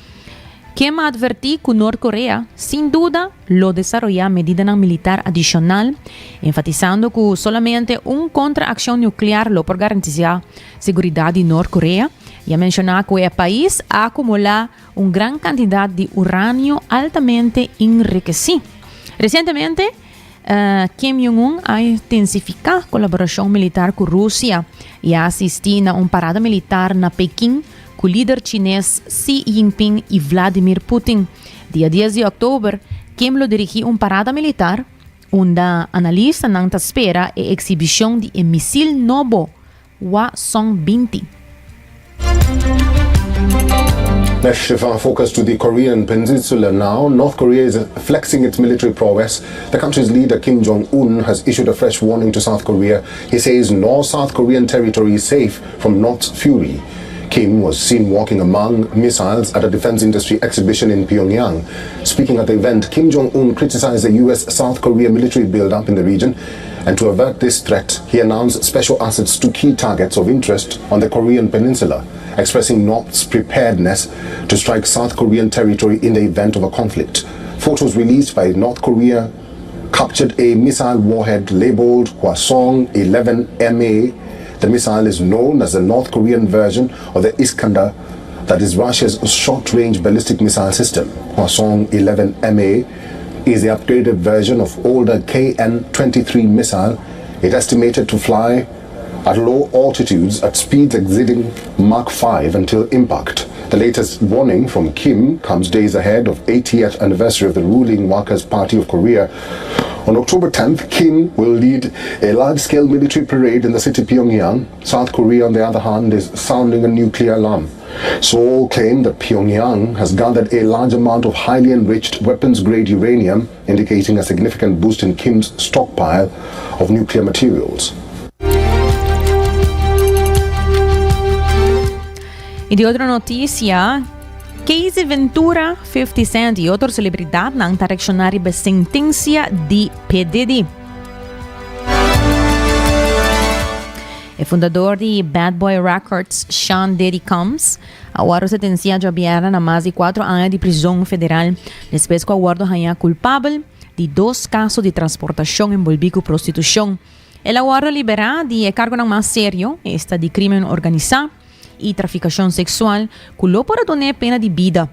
Kim a advertí ku Nort Korea sin duda lo desaroyá medidanan militar adishonal, enfatisando ku solamente un kontra-akshon nuklear lo por garantisá seguridat di Nort Korea, i a menshoná ku e pais a akumulá un gran kantidat di uranio altamente enrikesí. Resientemente, Kim Jong-un a intensifiká kolaborashon militar ku Rusia i a asistí na un parada militar na Pekin ku lider chines Xi Jinping i Vladimir Putin. Dia dies di òktober, Kim lo dirigí un parada militar unda analistanan ta spera e eksibishon di e misil nobo Hwasong 20. Let's shift our focus to the Korean Peninsula now. North Korea is flexing its military prowess. The country's leader, Kim Jong un, has issued a fresh warning to South Korea. He says no South Korean territory is safe from North's fury. Kim was seen walking among missiles at a defense industry exhibition in Pyongyang. Speaking at the event, Kim Jong-un criticized the U.S.-South Korea military buildup in the region, and to avert this threat, he announced special assets to key targets of interest on the Korean Peninsula, expressing North's preparedness to strike South Korean territory in the event of a conflict. Photos released by North Korea captured a missile warhead labeled Hwasong 11MA. The missile is known as the North Korean version of the Iskander, that is Russia's short-range ballistic missile system. Hwasong 11MA is the upgraded version of older KN-23 missile. It estimated to fly at low altitudes at speeds exceeding Mach 5 until impact. The latest warning from Kim comes days ahead of 80th anniversary of the ruling Workers' Party of Korea. On October 10th, Kim will lead a large-scale military parade in the city Pyongyang. South Korea, on the other hand, is sounding a nuclear alarm. Seoul claimed that Pyongyang has gathered a large amount of highly enriched weapons-grade uranium, indicating a significant boost in Kim's stockpile of nuclear materials. Y di otro noticia, Casey Ventura, 50 Cent y otro celebridadnan ta reacciona riba e sentencia di P. Diddy. E fundador di Bad Boy Records, Sean Diddy Combs, a wordo sentencia djabièrnè na mas di cuatro aña di prizon federal despues cu a wordo haña culpabel di dos caso di transportacion enbolbí cu prostitucion. El a wordo liberá di e cargonan mas serio, esta di crimen organisá y traficacion sexual, cu lo por a dun'é pena di bida.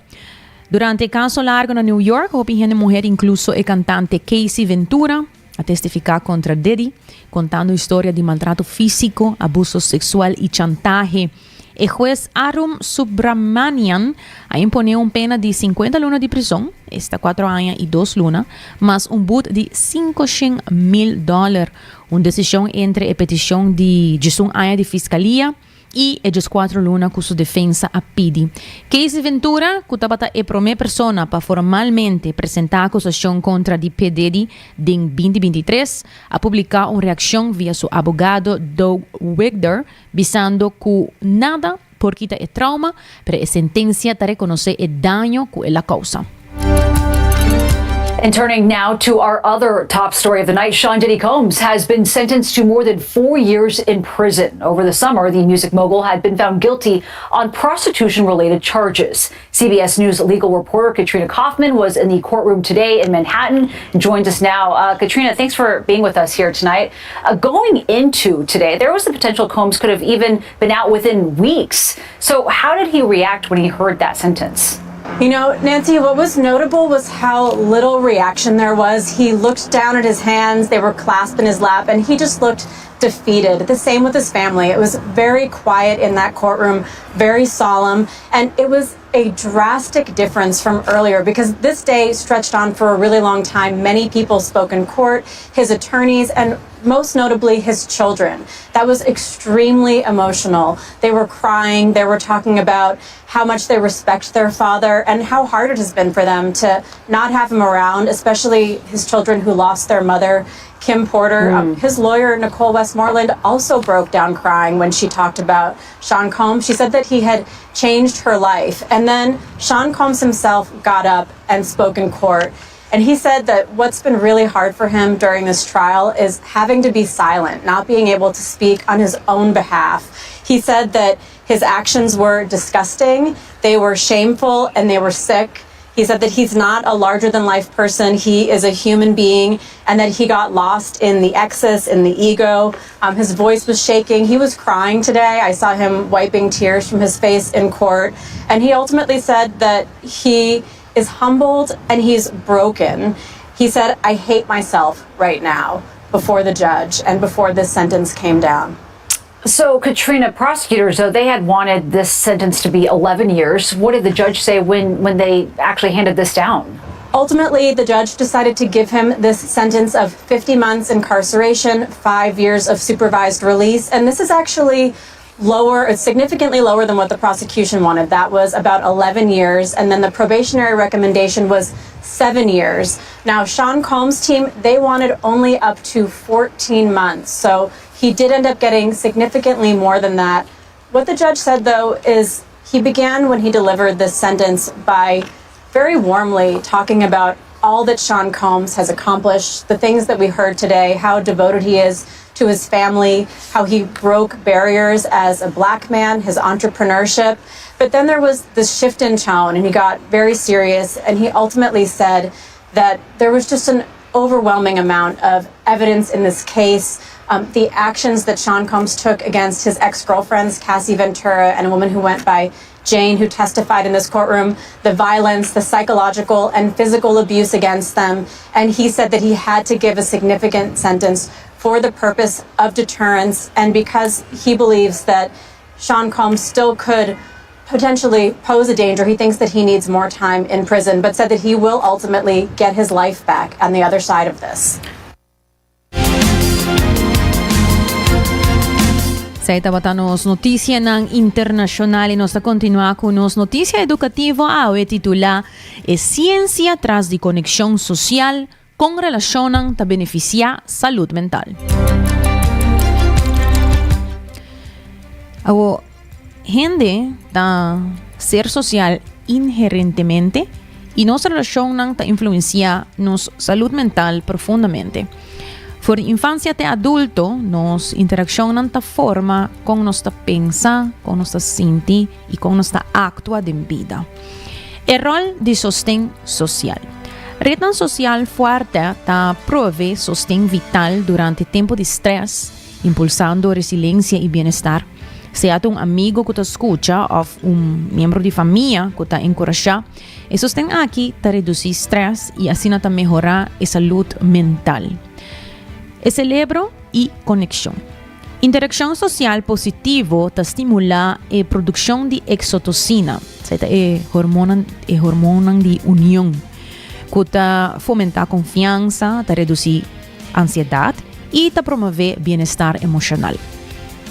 Durante e caso largo na New York, hopi hende muher, incluso e cantante Casey Ventura, a testificá contra Diddy, contando historia di maltrato físico, abuso sexual y chantahe. E hues Arun Subramanian a imponé un pena di 50 luna di prizon, esta cuatro aña y dos luna, mas un but di 500 mil dòler, un desishon entre e petishon di djesun aña di fiscalia y e djescuatro luna cu su defensa a pidi. Casey Ventura, cu tabata e prome persona pa formalmente presenta acusacion contra di P. Diddy den 2023, a publica un reaccion via su abogado Doug Wigdor, bisando cu nada por kita e trauma, pero e sentencia ta reconoce e daño cu el a causa. And turning now to our other top story of the night, Sean Diddy Combs has been sentenced to more than four years in prison. Over the summer, the music mogul had been found guilty on prostitution related charges. CBS News legal reporter Katrina Kaufman was in the courtroom today in Manhattan and joins us now. Uh, Katrina, thanks for being with us here tonight. Uh, going into today, there was the potential Combs could have even been out within weeks. So, how did he react when he heard that sentence? You know, Nancy, what was notable was how little reaction there was. He looked down at his hands, they were clasped in his lap, and he just looked defeated. The same with his family. It was very quiet in that courtroom, very solemn, and it was a drastic difference from earlier because this day stretched on for a really long time. Many people spoke in court, his attorneys, and most notably his children. That was extremely emotional. They were crying, they were talking about how much they respect their father and how hard it has been for them to not have him around, especially his children who lost their mother. Kim Porter. Mm. Um, his lawyer, Nicole Westmoreland, also broke down crying when she talked about Sean Combs. She said that he had changed her life. And then Sean Combs himself got up and spoke in court. And he said that what's been really hard for him during this trial is having to be silent, not being able to speak on his own behalf. He said that his actions were disgusting, they were shameful, and they were sick. He said that he's not a larger than life person. He is a human being and that he got lost in the excess, in the ego. Um, his voice was shaking. He was crying today. I saw him wiping tears from his face in court. And he ultimately said that he is humbled and he's broken. He said, I hate myself right now before the judge and before this sentence came down. So, Katrina, prosecutors, though, they had wanted this sentence to be 11 years. What did the judge say when, when they actually handed this down? Ultimately, the judge decided to give him this sentence of 50 months incarceration, five years of supervised release. And this is actually lower, it's significantly lower than what the prosecution wanted. That was about 11 years. And then the probationary recommendation was seven years. Now, Sean Combs' team, they wanted only up to 14 months. So he did end up getting significantly more than that. What the judge said, though, is he began when he delivered this sentence by very warmly talking about all that Sean Combs has accomplished, the things that we heard today, how devoted he is to his family, how he broke barriers as a black man, his entrepreneurship. But then there was this shift in tone, and he got very serious, and he ultimately said that there was just an overwhelming amount of evidence in this case. Um, the actions that Sean Combs took against his ex girlfriends, Cassie Ventura, and a woman who went by Jane, who testified in this courtroom, the violence, the psychological and physical abuse against them. And he said that he had to give a significant sentence for the purpose of deterrence and because he believes that Sean Combs still could potentially pose a danger. He thinks that he needs more time in prison, but said that he will ultimately get his life back on the other side of this. Esey tabata nos noticianan internacional y nos ta continua cu nos noticia educativo awe titula E ciencia tras di conexion social con relacionnan ta beneficia salud mental. Awo, hende ta ser social inherentemente y nos relacionnan ta influencia nos salud mental profundamente. For di infancia te adulto, nos interaccionnan ta forma con nos ta pensa, con nos ta sinti y con nos ta actua den bida. E rol di sosten social. Rednan social fuerte ta prove sosten vital durante tempo di stress, impulsando resiliencia y bienestar. Sea ta un amigo cu ta scucha of un miembro di famia cu ta encurasha, e sosten aki ta reduci stress y asina ta mehora e salud mental. E celebro y conexion. Interaccion social positivo ta stimula e produccion di exotocina, esei ta e hormonan, e hormonnan di union, cu ta fomenta confiansa, ta reduci ansiedad y ta promove bienestar emocional.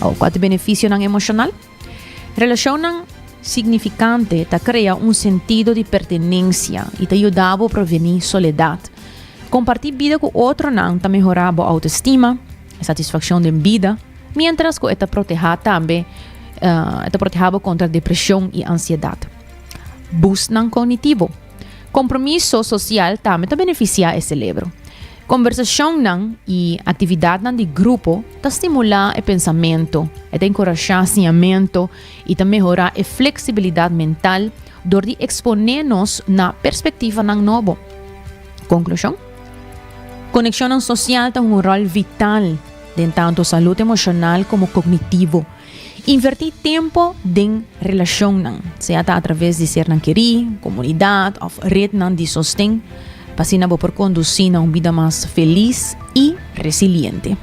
Awor, cua ta e beneficionan emocional? Relacionnan significante ta crea un sentido di pertenencia y ta yuda bo preveni soledad. Comparti bida cu otronan ta mehora bo autoestima, e satisfaccion den bida, mientras cu e ta proteha tambe e ta proteha bo contra depresion y ansiedad. Boostnan cognitivo. Compromiso social tambe ta beneficia e celebro. Conversacionnan y actividadnan di grupo ta stimula e pensamento, e ta encorasha siñamento y ta mehora e flexibilidad mental dor di expone nos na perspectivanan nobo. Conclusion? Conexionnan social ta hunga un rol vital den tanto salud emocional como cognitivo. Invertí tempo den relacionnan, sea ta atraves di sernan kerí, comunidad of rednan di sosten, pa asina bo por conducí na un bida mas felis y resiliente.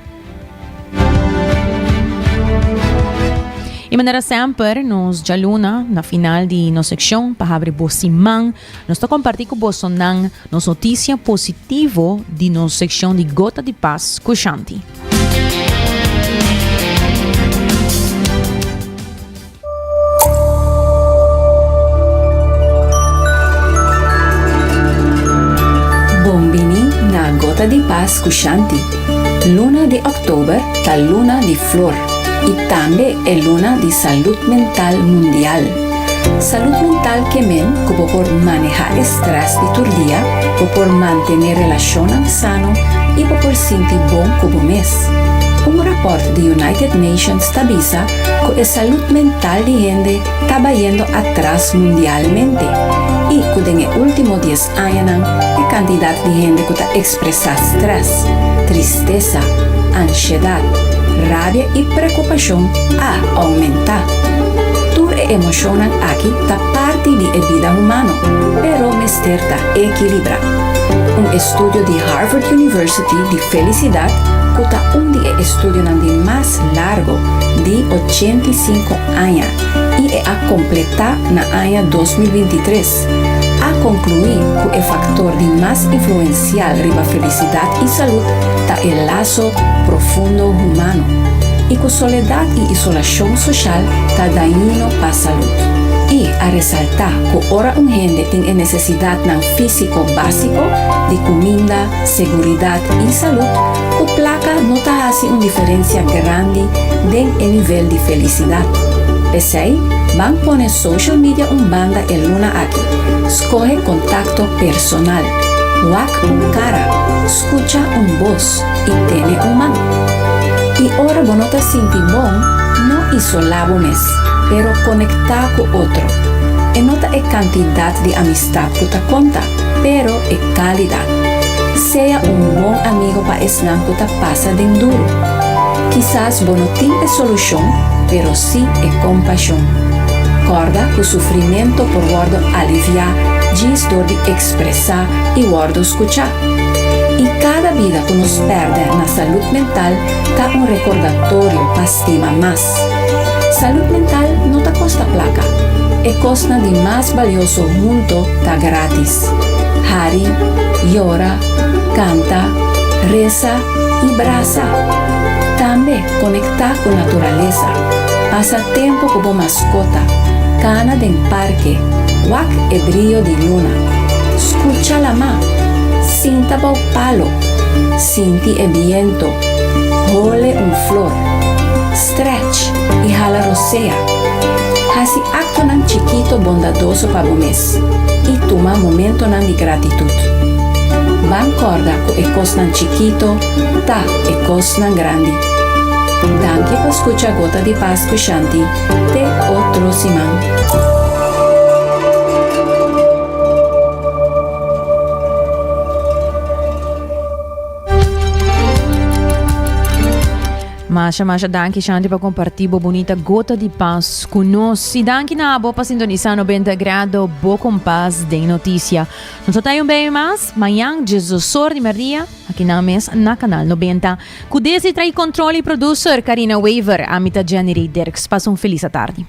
Y manera semper, nos djaluna na final di nos seccion pa habri bo siman, nos ta comparti cu bosonan nos noticia positivo di nos seccion di Gota di Paz cu Shanti. Bon bini na Gota di Pas ku Shanti. Luna di òktober ta luna di flor i tambe e luna di salud mental mundial. Salud mental ke men ku bo por manehá e strès di tur dia, bo por mantené relashonnan sano i bo por sinti bon ku bo mes. Un rapòrt di United Nations ta bisa ku e salud mental di hende ta bayendo atras mundialmente i ku den e último dies añanan e kantidat di hende ku ta ekspresá strès, tristesa, anshedat, rabia i preokupashon a oumentá. Tur e emoshonnan aki ta parti di e bida humano, pero mester ta ekilibrá. Un estudio di Harvard University di felisidat, ku ta un di e estudionan di mas largo di 85 aña i e a kompletá na aña 2023, a konkluí ku e faktor di mas influensial riba felisidat i salud ta e laso profundo humano i ku soledat i isolashon soshal ta dañino pa salud. I a resaltá ku ora un hende tin e nesesidatnan físiko básiko di kuminda, seguridat i salud, ku plaka no ta hasi un diferensia grandi den e nivel di felisidat. P'esei, ban pone social media un banda e luna aki. Skohe kontakto personal. Wak un kara, skucha un bos i tene un man. I ora bo no ta sinti bon, no isolá bo mes, pero konektá ku otro. E no ta e kantidat di amistat ku ta konta, pero e kalidat. Sea un bon amigo pa esnan ku ta pasa den duru. Kisas bo no tin e solushon, pero sí e kompashon. Kòrda ku sufrimentu por wòrdu aliviá djis dor di ekspresá i wòrdu skuchá. I kada bida ku nos pèrdè na salud mental ta un rekordatorio pa stima mas. Salud mental no ta kosta plaka. E kosnan di mas balioso hunto ta grátis. Hari, yora, kanta, resa i brasa. Tambe konektá ku naturalesa. Pasa tempu ku bo maskota, kana den parke, wak e brio di luna. Skucha lamá. Sinta bou palo. Sinti e biento. Hole un flor. Stretch i hala rosea. Hasi aktonan chikito bondadoso pa bo mes i tuma momentonan di gratitut. Ban kòrda ku e kosnan chikito ta e kosnan grandi. Danki pa skucha Gota di Pas ku Shanti. Te otro siman. Masha masha danki Shanti pa comparti bo bonita gota di pas cu nos. Y danki na abo pa sintonisa 90 grado bo kompas den noticia. Nos ta un bay mas mañan djesdosor di merdia aki na mes na Canal 90. Cu desi trai control y producer Carina Wever, ami ta Jenny Ray Dirks. Pasa un feliz atardi.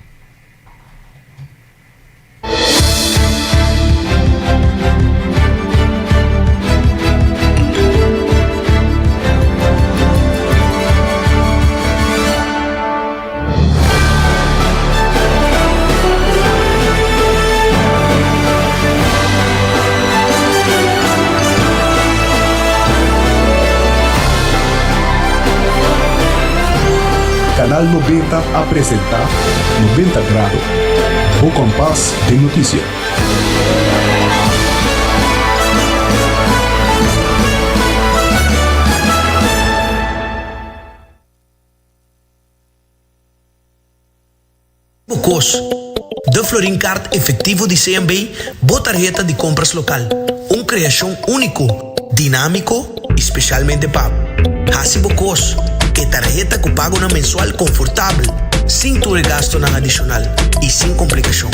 Canal 90 a presenta 90 Grado, bo kompas den notisia. Bo kos. De Florin Card efectivo di CMB, bo tarheta di compras local. Un creacion unico, dinamico y specialmente pa bo. Haci bo kos. E tarheta cu pagonan mensual confortabel, sin tur e gastonan adicional y sin complicacion.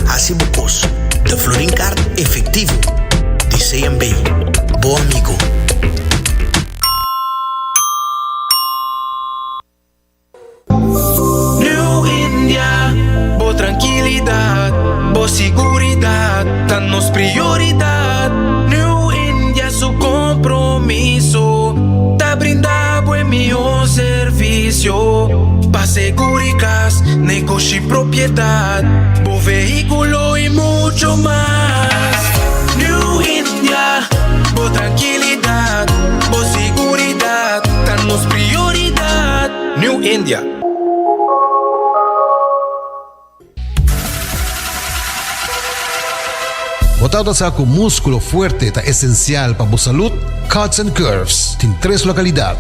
Haci bo kos. De Florin Card efectivo di CMB. Bo amigo. New India, bo trankilidat, bo siguridat ta nos prioridat. New India su kompromiso ta brinda bo e mihó servisio pa seguri kas, negoshi, propiedat, bo vehíkulo i mucho mas. New India, bo trankilidat, bo siguridat ta nos prioridat. New India. Bo tabata sa ku múskulo fuerte ta esensial pa bo salud? Cuts and Curves tin tres lokalidat,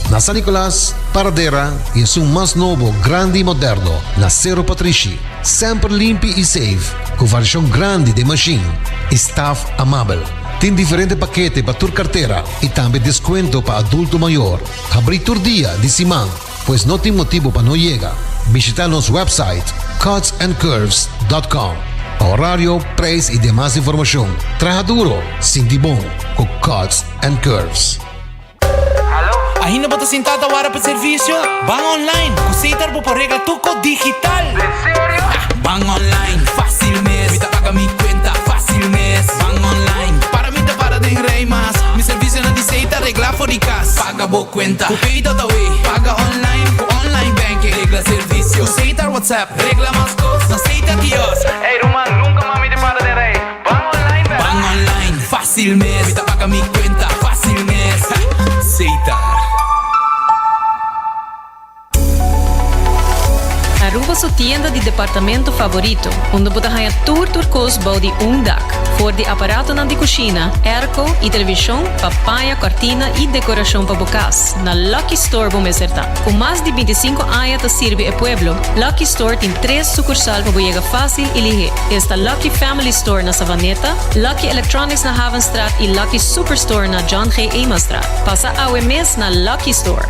na San Nicolas, Paradera i esun mas nobo, grandi i moderno na Sero Patrishi. Semper limpi i safe, ku variashon grandi den mashin i staf amabel. Tin diferente pakete pa tur kartera i tambe deskuento pa adulto mayor. Habrí tur dia di siman, pues no tin motibu pa no yega. Bishita nos website cutsandcurves.com pa horario, prijs y demas informacion. Traha duro, sinti bon cu Cuts and Curves. Ainda bo ta sinta ta wara pa servicio? Ban online! Cu Setar bo por regla tur cos digital! Den serio? Ban online, facil mes! Mi ta paga mi cuenta facil mes! Ban online, para mi ta para den rij mas! Mi servicionan di Setar regla for di cas! Paga bo cuenta cu Pay.awe! Paga online cu online banking! Regla servicio cu Setar WhatsApp! Regla mas cos na Setar kiosk! Ey ruman, nunca mas mi ta para den rij! Ban online bera! Ban online, facil mes! Mi ta paga mi cuenta facil mes! Setar. Aruba su. tienda di departamento favorito, unda bo ta haña tur tur kos bou di un dak. For di aparatonan di kushina, airco i televishon pa paña, kòrtina i dekorashon pa bo kas, na Lucky Store bo mester ta. Ku mas di bintisinko aña ta sirbi e pueblo, Lucky Store tin tres sukursal pa bo yega fásil i lihé. Esta Lucky Family Store na Savaneta, Lucky Electronics na Havenstraat i Lucky Superstore na John G. Emastraat. Pasa awe mes na Lucky Store.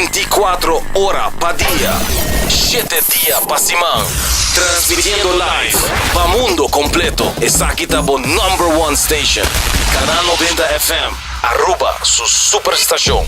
Binticuatro ora pa dia, shete dia pa siman. Transmitiendo live pa mundo completo. Esaki ta bo number one station. Canal 90 FM, Aruba su superstacion.